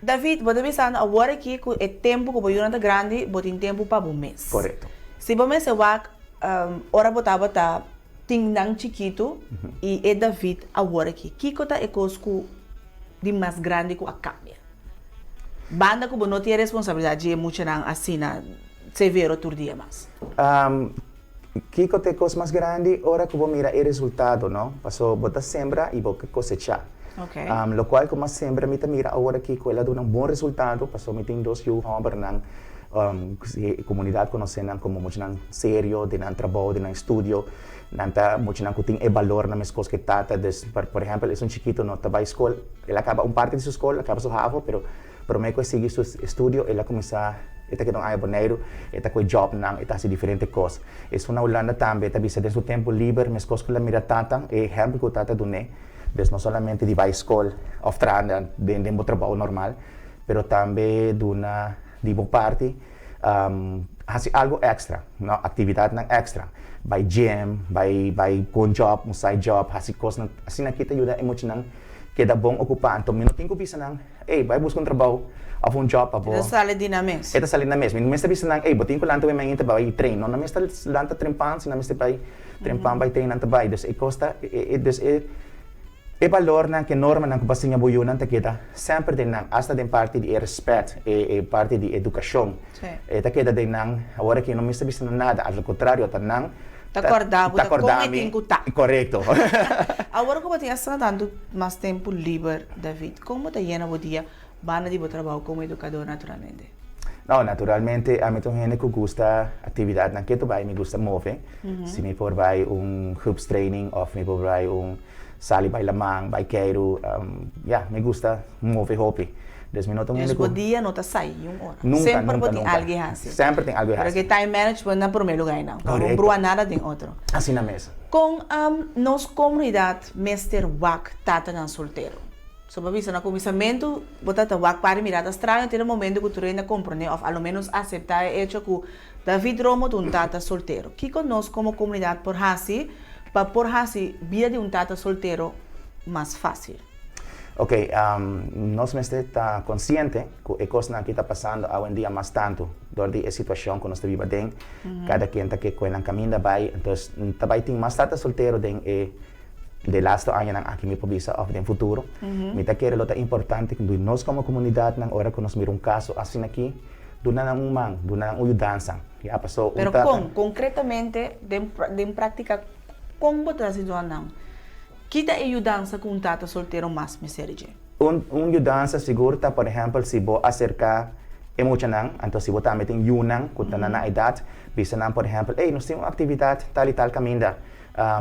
David, bo ta bisando awor aki ku e tempu ku bo yunan ta grandi, bo tin tempu pa bo mes. Korekto. Si bo mester wak ora bo tabata Tin nan chikitu i e David awor aki. Kiko ta e kos ku di mas grandi ku a kambia? Banda ku bo no tin e responsabilidat dje e muchanan asina severo tur dia mas. Kiko ta e kos mas grandi? Ora ku bo mira e resultado, no? Paso bo ta sembra i bo ke kosechá. Lokual ku mas sembra mi ta mira awor aki ku el a duna un bon resultado, paso mi tin dos yu hòmbernan. E komunidat konosé nan komo muchanan serio den nan trabou, den nan estudio. Nan ta muchanan ku tin e balor nan meskos ku e tata. Dus, por ehèmpel, esun chikito no ta bai skol, el a kaba un parti di su skol, el a kaba su havo, pero promé ku e sigui su estudio el a kuminsá, e ta keda un aña Boneiru, e ta kohe jòbnan, e ta hasi diferente kos. Esun na Hulanda tambe, e ta bisa den su tempu liber, meskos ku el a mira tata, e ehèmpel ku tata dun'é, dus no solamente di bai skol òf traha den bo trabou normal, pero tambe duna. Di bo parti, hasi algo extra, no, actividadnan extra. Bai gym, bai bai cu un job, un side job, hasi cosnan asina aki ta yuda e muchanan keda bon ocupa. Anto mi no tin cu bisa nan, ey, bai busca un trabou of un job pa bo. E ta sali di nan mes. E ta sali di nan mes. Mi no mester bisa nan, ey, bo tin cu lanta wei mainta bai train. No, nan mester lanta trempan, si nan mester bai trempan bai train nan ta bai. Dus e cos ta, dus e. E balornan ku e normanan ku bo a siña bo yunan ta keda semper den nan, asta den parti di e rèspèt, e e parti di edukashon. E ta keda den nan. Awor aki no mester bisa nan nada, al kontrario ta nan Ta kòrda bo ta kon e tin ku ta. Korekto. Awor ku bo tin asina tantu mas tempu liber, David, kon bo ta yena bo dia banda di bo trabou komo edukador naturalmente? No, naturalmente ami ta un hende ku gusta aktividatnan ketu bai, mi gusta move. Si mi por bai un groepstraining òf mi por bai un Sali bai laman, bai keiru, ya, mi gusta move hopi. Dus mi no ta un hende Dus ku. bo dia no ta sai ni un ora. Nunka, Semper nunka, bo tin nunka. algu e hasi. Semper tin algu e Pero hasi. ke time management na prome luga einan. Pa bo Korekto. brua nada den otro. Asina mes. Kon nos komunidat mester wak tatanan soltero? So bo bisa na kuminsamentu bo ta ta wak par di mira ta straño te na momento ku tur hende a komprende òf alomenos aseptá e echo ku David Romo ta un tata soltero. Kiko nos komo komunidat por hasi pa por hasi bida di un tata soltero mas fásil? Ok, nos mester ta konsiente ku e kosnan aki ta pasando awendia mas tantu dor di e situashon ku nos ta biba den. Kada ken ta ke koe nan kaminda bai, entonces ta bai tin mas tata soltero den e de lasto añanan aki mi por bisa òf den futuro. Mi ta kere lo ta importante ku nos komo komunidatnan ora ku nos mira un kaso asin'aki, Duna nan un man, duna nan un yudansa. Ya paso un Pero tata. kon, konkretamente, den den práktika, kon bo ta hasi duna nan? Ki ta e yudansa ku un tata soltero mas mester di dje? Un un yudansa sigur ta por ehèmpel si bo aserká e muchanan, anto si bo tambe tin yunan ku ta na nan edat, bisa nan por ehèmpel, ey nos tin un aktividat tal i tal kaminda,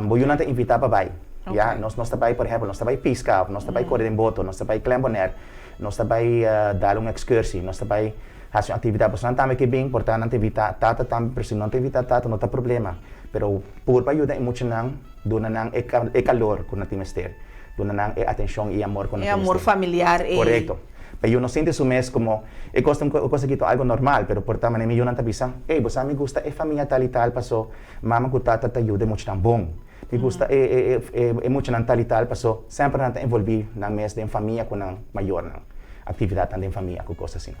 bo yunan ta invitá pa bai, ya, nos nos ta bai por ehèmpel nos ta bai piska òf nos ta bai kore den boto, nos ta bai Klein Bonaire, nos ta bai dal un ekskursi, nos ta bai hasi un aktividat, pasobra nan tambe ke bin, por ta nan ta invitá tata tambe, pero si no ta invitá tata no ta problema, pero purba yuda e muchanan duna nan e e kalor ku nan tin mester, duna nan e atenshon i amor ku nan E tin amor mester. familiar ei. Korekto. Pa yu no sinti su mes komo e kos ta un kos aki ta algu normal, pero por ta manera mi yunan ta bisa, Ey, bo sa mi gusta e famia tal i tal paso mama ku tata ta yuda e muchanan bon. Mi gusta e e e e muchanan tal i tal paso semper nan ta envolví nan mes den famia ku nan mayornan, aktividatnan den famia ku kos asina.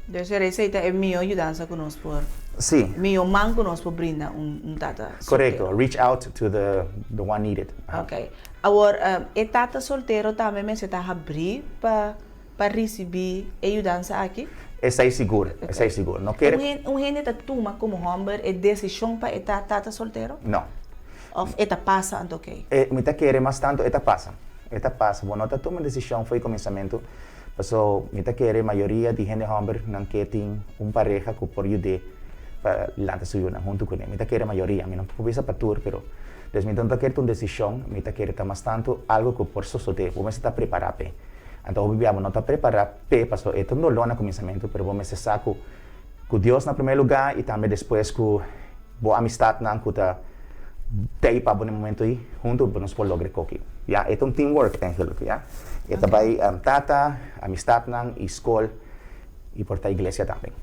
Dus e esei ta e mihó yudansa ku nos por, Sí. mihó man ku nos por brinda un un tata Korekto, soltero. reach out to the the one needed. Aha. Ok. Awor, e tata soltero tambe mester ta habrí pa pa risibí e yudansa aki? Esei sigur, esei sigur. No kere. Un hende, un hende ta tuma komo hòmber e desishon pa e ta tata soltero? No. Òf e ta pasa anto kei? E, mi ta kere mas tantu e ta pasa. E ta pasa. Bo no ta tuma desishon for e kuminsamentu. Paso mi ta kere mayoria di hende hòmber nan ke tin un pareha ku por yud'é pa lanta su yunan huntu kuné. Mi ta kere mayoria, mi no por bisa pa tur, pero des mi no ta kere ta un desishon, mi ta kere ta mas tantu algu ku por sosodé. Bo mester ta prepará p'e. Anto hopi bia bo no ta prepará p'e paso e ta un doló na kuminsamentu, pero bo mester sa ku ku Dios na primer lugá i tambe despues ku bo amistatnan ku ta tei pa bo na e momento ei, huntu bo nos por logra e koki. Ya, e ta un teamwork eigenlijk, ya. E ta bai tata, amistatnan i skol i por ta iglesia tambe.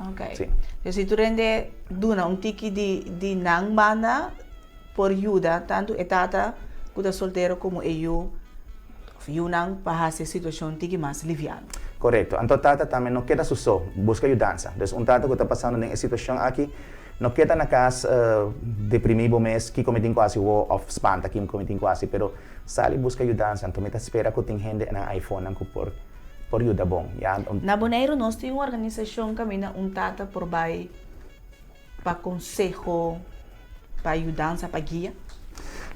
Ok. Si. Dus si tur hende duna un tiki di di nan banda por yuda tantu e tata ku ta soltero komo e yu òf yunan pa hasi e situashon tiki mas liviano. Korekto. Anto tata tambe no keda su so, buska yudansa. Dus un tata ku ta pasando den e situashon aki No keda na kas deprimí bo mes kiko mi tin ku hasi wo òf spanta kiko mi tin ku hasi pero sali buska yudansa anto mi ta spera ku tin hende na iPhone nan ku por por yuda bon ya. Na Boneiru nos tin un organisashon kaminda un tata por bai pa konseho, pa yudansa, pa guia.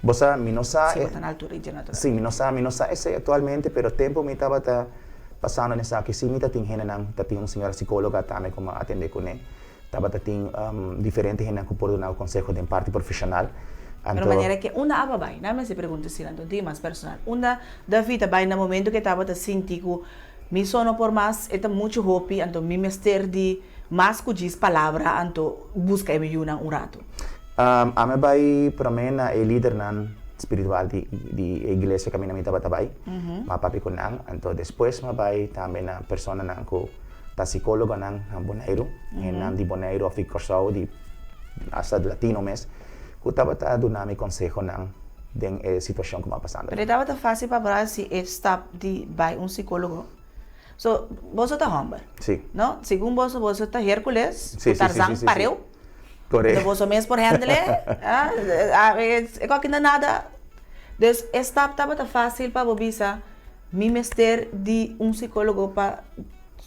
Bo sa mi no sa Si bo ta na altura di dje natural. Si mi no sa mi no sa esei aktualmente pero tempu mi tabata pasando den esaki si mi ta tin hendenan ta tin un señora sikóloga tambe ku mi a atendé kuné. Tabata tin diferente hendenan ku por duna bo konseho den parti profeshonal. Pero manera ke unda aba bai? Nan mester pregunta asina, anto tin mas personal. Unda David a bai na momento ke tabata sinti ku mi so no por mas, e ta muchu hopi, anto mi mester di mas ku djis palabra, anto buska e mi yunan un ratu. Ami a bai promé na e lidernan spiritual di di e iglesia kaminda mi tabata bai. Mi a papia ku nan, anto despues mi a bai tambe na personanan ku Ta psicólogonan na Boneiru, hendenan di Boneiru of di Kòrsou, di hasta latino mes, ku tabata duna mi konsehonan den e situashon ku mi a pasando. Pero e tabata fásil pa bo hasi e stap di bai un psicólogo? So, boso ta hòmber, Sí. no? Segun boso, boso ta Hércules Sí, ku sí, sí, Tarzan sí, sí, sí. pareu. Korekto. Enton boso mes por hèndel e, e kòke na nada. Dus e stap tabata fásil pa bo bisa, Mi mester di un psicólogo pa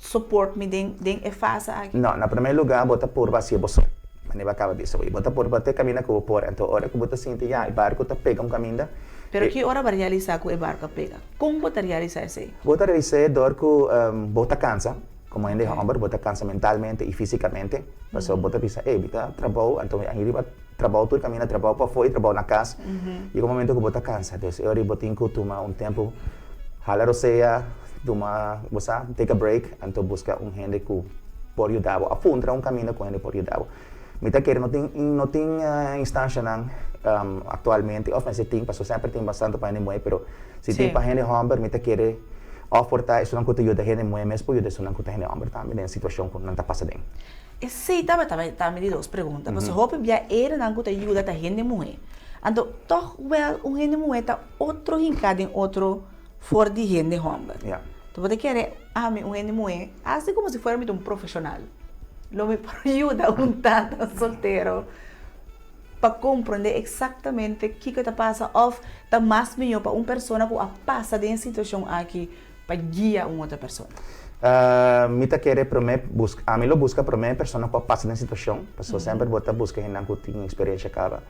support mi den den e fase aki. No, na promé lugá bo ta purba hasié bo so. Manera bo a kaba bisa bo. I bo ta purba te kaminda ku bo por. Anto ora ku bo ta sinti ya e barku ta pega un kaminda. Pero ki ora bo a realisá ku e barku a pega? Kon bo ta realisá esei? Bo ta realis'é dor ku bo ta kansa. Komo hende hòmber bo ta kansa mentalmente i físikamente. Pasobra bo ta bisa, ey, mi ta trabou, anto mi a riba trabou tur kaminda, trabou pafó i trabou na kas. Yega un momento ku bo ta kansa. Dus e ora ei bo tin ku tuma un tempu, hala rosea, tuma, bo sa, take a break, anto buska un hende ku por yuda bo òf puntra un kaminda ku hende por yuda bo. Mi ta kere no tin no tin instanshanan aktualmente òf mester tin, pasobra semper tin bastante pa hende muhé, pero si tin pa hende hòmber mi ta kere òf por ta esunnan ku ta yuda hende muhé mes por yuda esunnan ku ta hende hòmber tambe den situashon ku nan ta pasa den. Esei tabata tambe di dos pregunta, pasobra hopi bia erenan ku ta yuda ta hende muhé. Anto tòg wèl un hende muhé ta otro hinká den otro for di hende hòmber. Anto bo ta kere ami un hende muhé hasi komo si fuera mi ta un profeshonal, lo mi por yuda un tata soltero pa komprondé eksaktamente kiko ta pasa òf ta mas mihó pa un persona ku a pasa den e situashon aki pa guia un otro persona? Mi ta kere promé buska, ami lo buska promé persona ku a pasa den situashon, pasobra semper bo ta buska hendenan ku tin eksperensia kaba.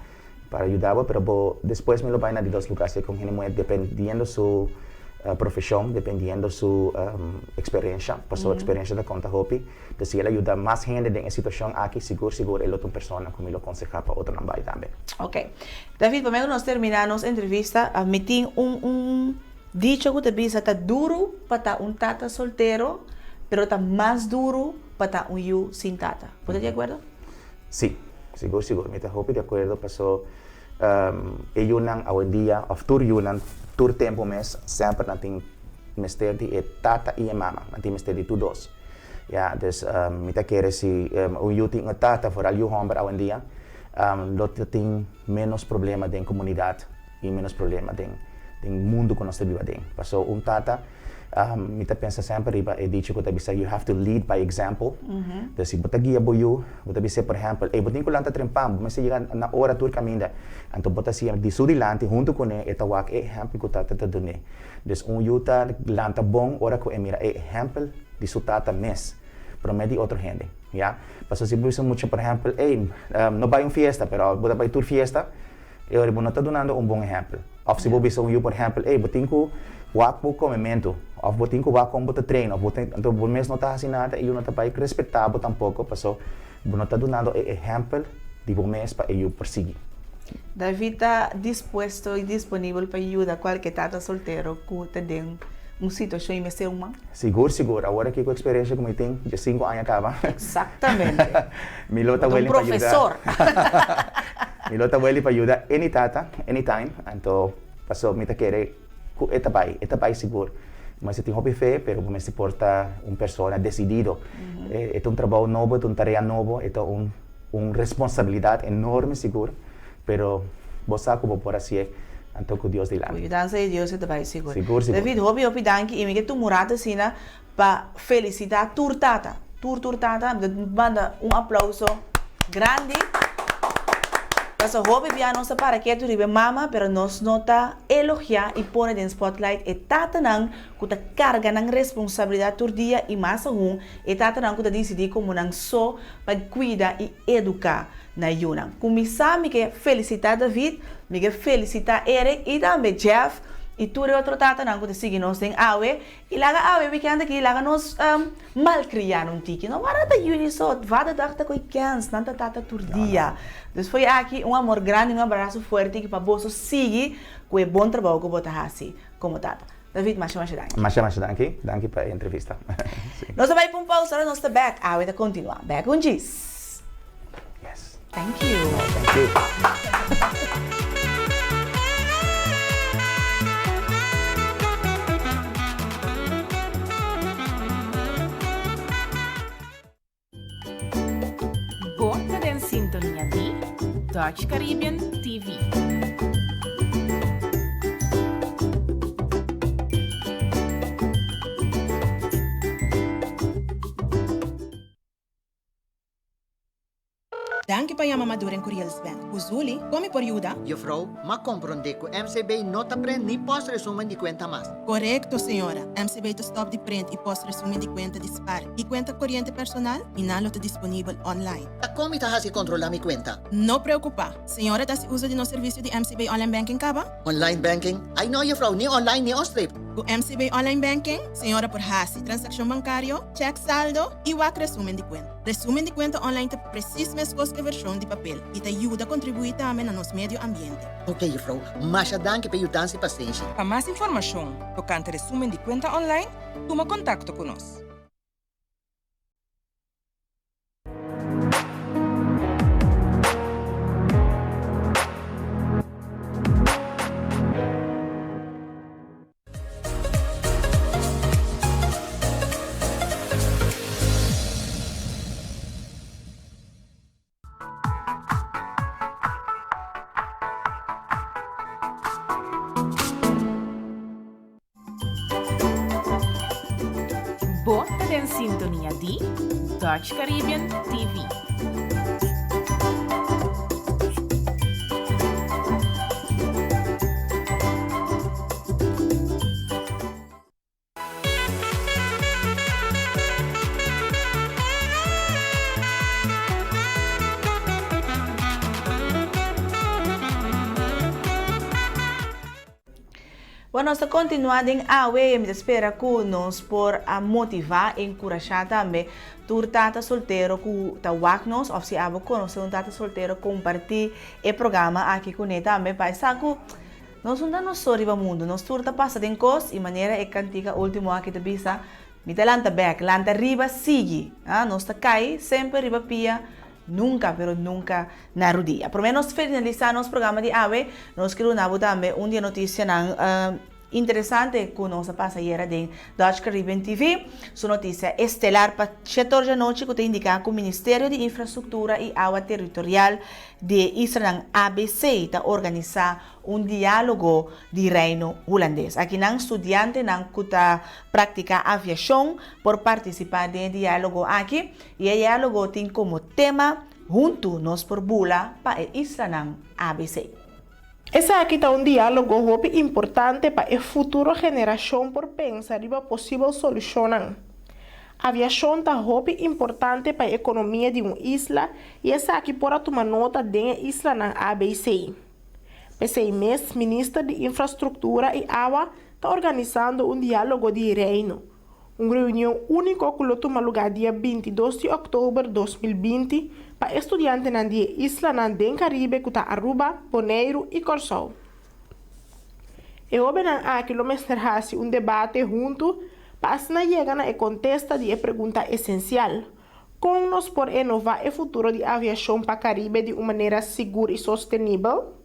Pa yuda bo, pero bo despues mi lo bai na di dos lugar si con hende muher dependiendo su profesion, dependiendo su experiencia, pasobra experiencia ta conta hopi. Entonces si el a yuda mas hende den e situacion aki, sigur sigur e lo ta un persona cu mi lo conseha pa otronan bai tambe. Ok. David, prome cu nos termina nos entrevista, mi tin un un dicho cu ta bisa ta duro pa ta un tata soltero, pero ta mas duro pa ta un yu sin tata. Bo ta di acuerdo? Sí, sigur sigur mi ta hopi di akuerdo paso e yunan awendia òf tur yunan tur tempu mes semper nan tin mester di e tata i e mama, nan tin mester di tur dos. Ya, dus mi ta kere si un yu tin un tata foral yu hòmber awendia lo ta tin ménos problema den komunidat i ménos problema den mundu ku nos ta biba aden. Paso un tata Mi ta pensa semper riba e dicho ku ta bisa you have to lead by example. Entonces si bo ta guia bo yu, bo ta bis'é por ehèmpel, ey bo tin ku lanta trempan, bo mester yega na ora tur kaminda. Anto bo ta siña di su dilanti huntu kuné e ta wak e ehèmpel ku tata ta dun'é. Dus un yu ta lanta bon ora ku e mira e ehèmpel di su tata mes promé di otro hende, ya. Pasobra si bo bisa mucha por ehèmpel, ey no bai un fiesta, pero bo ta bai tur fiesta, E ora bo no ta dunando un bon ehèmpel. Òf si bo bisa un yu por ehèmpel, ey, bo tin ku wak bo komementu, òf bo tin ku wak kon bo ta train, òf bo tin, anto bo mes no ta hasi nada, e yu no ta bai respetá bo tampoko, paso bo no ta dunando e ehèmpel di bo mes pa e yu por sigui. David ta dispuesto i disponibel pa yuda kualke tata soltero ku ta den un situashon i mester un man? Sigur, sigur. Awor aki ku eksperensia ku mi tin, diesinku aña kaba. Eksaktamente. Mi lo ta Bo ta un willing pa yuda. profesor. Mi lo ta weli pa yuda any tata, any time, anto paso mi ta kere ku e ta bai, e ta bai sigur. Bo mester tin hopi fe, pero bo mester por ta un persona desidido. E ta un trabou nobo, e ta un tarea nobo, e ta un un responsabilidat enorme sigur, pero bo sa ku bo por hasié, anto ku Dios dilanti. Ku yudansa di Dios e ta bai sigur. Sigur, sigur. David, hopi hopi danki i mi ke tuma un rato asina pa felisitá tur tata, tur tur tata, mi ta manda un aplauso grandi, pasobra hopi bia nos ta para ketu riba e mama, pero nos no ta elogiá i pone den spotlight e tatanan ku ta karga nan responsabilidat tur dia i mas aun e tatanan ku ta disidí komo nan so pa kuida i eduká nan yunan. Kuminsá mi ke felisitá David, mi ke felisitá Eric i tambe Jeff i tur e otro tatanan ku ta sigui nos den awe. I laga awe weekend aki laga nos malkriá un tiki. No wara ta juni so, vaderdag ta koe kens, nan ta tata tur dia. Dus fo'i aki un amor grandi, un abraso fuerte ki pa boso sigui ku e bon trabou ku bo ta hasi komo tata. David, masha masha danki. Masha masha danki, danki pa e entrevista. Nos ta bai pa un pausa, ora nos ta bek, awe ta kontinuá. Bek un djis. Yes. Thank you. Thank you. Bo ta den sintonia di Dutch Caribbean TV. Danki pa yama Maduren Curiels Bank. Ku Zuli, kon mi por yuda? Juffrouw, m'a komprondé ku MCB no ta prent ni post resumen di kuenta mas. Korekto, señora. MCB ta stòp di prent i post resumen di kuenta di spar i kuenta koriente personal i nan lo ta disponibel online. Ta kon mi ta hasi kontrolá mi kuenta? No preokupá. Señora ta hasi uso di nos servisio di MCB Online Banking kaba? Online banking? Ai no, juffrouw, ni online ni onstreep. Ku MCB Online Banking, señora por hasi transakshon bankario, chèk saldo i wak resumen di kuenta. Resumen di kuenta online ta presis meskos ku e vershon di papel i ta yuda kontribuí tambe na nos medio ambiente. Ok, juffrouw, masha danki pa e yudansa i pasenshi. Pa mas informashon tokante resumen di kuenta online, tuma kontakto ku nos. Bo ta den sintonia di Dutch Caribbean TV. Bon, nos ta kontinuá den awe i mi ta spera ku nos por a motivá, enkurashá tambe tur tata soltero ku ta wak nos òf si abo konosé un tata soltero kompartí e programa aki kuné tambe pa e sa ku nos no ta nos so riba mundu, nos tur ta pasa den kos i manera e kantika último aki ta bisa, Mi ta lanta bèk, lanta riba sigui, ah, nos ta kai semper riba pia, nunka pero nunka na rudia. Promé nos finalisá nos programa di awe, nos ke duna bo tambe un di e notisianan interesante ku nos a pasa ayera den Dutch Caribbean TV. Su notisia estelar pa shetor djanochi ku ta indiká ku Ministerio di Infrastruktura i Awa Territorial di e islanan ABC ta organisá un diálogo di Reino Hulandes. Akinan studiantenan ku ta praktiká aviashon por partisipá den e diálogo aki i e diálogo tin komo tema Huntu nos por bula pa e islanan ABC. Esaki ta un diálogo hopi importante pa e futuro generashon por pensa riba posibel solushonnan. Aviashon ta hopi importante pa e ekonomia di un isla i esaki por a tuma nota den e islanan ABC. P'esei mes Minister di Infrastruktura i Awa ta organisando un diálogo di Reino, un reunion úniko ku lo tuma lugá dia 22 di òktober 2020 pa e studiantenan di e islanan den Karibe ku ta Aruba, Boneiru i Kòrsou. E hóbennan aki lo mester hasi un debate huntu pa asina yega na e kontesta di e pregunta esensial, Kon nos por enová e futuro di aviashon pa Karibe di un manera sigur i sostenibel?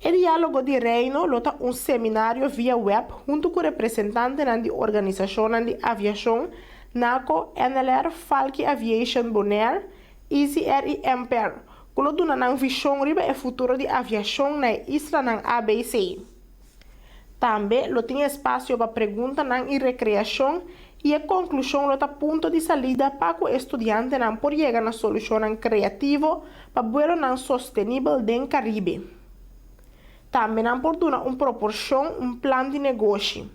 E Diálogo di Reino lo ta un seminario via web huntu ku representantenan di organisashonnan di aviashon NACO, NLR, Falki Aviation Bonaire, Easy Air i Empair, ku lo duna nan vishon riba e futuro di aviashon na e islanan ABC. Tambe lo tin espasio pa preguntanan i rekreashon i e konklushon lo ta punto di salida pa ku e studiantenan por yega na solushonnan kreativo pa buelonan sostenibel den Karibe. Tambe nan por duna un proporshon un plan di negoshi.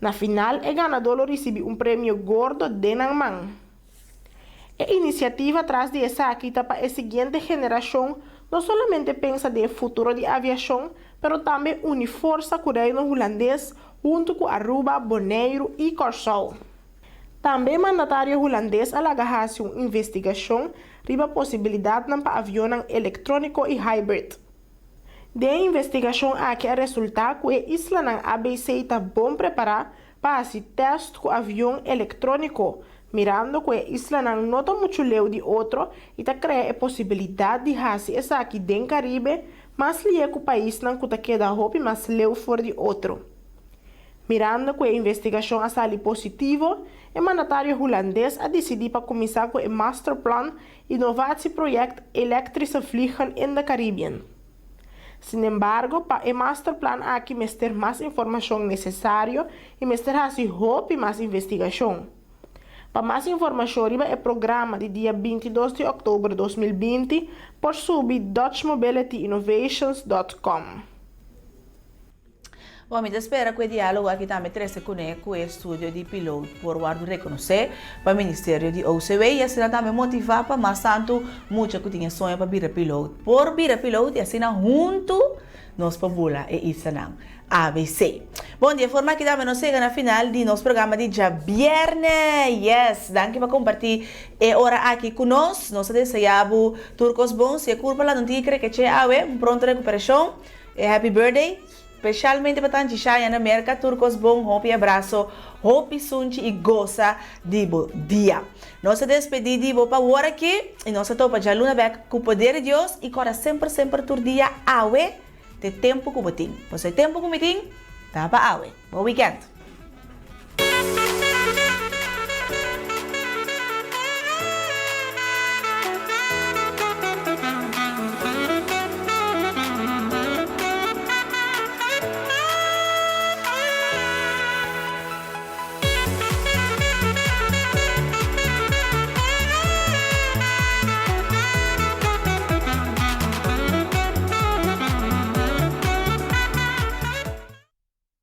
Na final e ganadó lo risibí un premio gordo den nan man. E inisiativa tras di esaki ta pa e siguiente generashon no solamente pensa den e futuro di aviashon, pero tambe uni forsa ku Reino Hulandes huntu ku Aruba, Boneiru i Kòrsou. Tambe e mandatario hulandes a laga hasi un investigashon riba posibilidatnan pa avionnan elektróniko i hybrid. Den e investigashon aki a resultá ku e islanan ABC ta bon prepará pa hasi tèst ku avion elektróniko, mirando ku e islanan no ta muchu leu di otro i ta krea e posibilidat di hasi esaki den Karibe mas lié ku paisnan ku ta keda hopi mas leu for di otro. Mirando ku e investigashon a sali positivo, e mandatario hulandes a disidí pa kuminsá ku e masterplan Innovatieproject Elektrische Vliegen in de Caribbean. Sinembargo, pa e masterplan aki mester mas informashon nesesario i mester hasi hopi mas investigashon. Pa mas informashon riba e programa di dia 22 di òktober 2020 por subi dutchmobilityinnovations dòt com. Bon, mi ta spera ku e diálogo aki tambe trese kuné ku e estudio di piloot por wòrdu rekonosé pa Ministerio di OCW i asina tambe motivá pa mas tantu mucha ku tin e soño pa bira piloot por bira piloot i asina huntu nos por bula e islanan ABC. Bon, di e forma aki tambe nos yega na final di nos programa di djabièrnè. Yes! Danki pa kompartí e ora aki ku nos. Nos ta deseá bo tur kos bon. Si e kurpa la no tin e krekeché awe, un pronto rekuperashon. E happy birthday specialmente pa Tanchi Shaya na Merca tur cos bon hopi abrazo hopi sunchi y goza di bo dia. Nos ta despedi di bo pa wor aki y nos ta topa djaluna bek cu poder di Dios y cora semper semper tur dia awe te tempo cu bo tin pasobra e tempo cu mi tin ta pa awe. Bon weekend.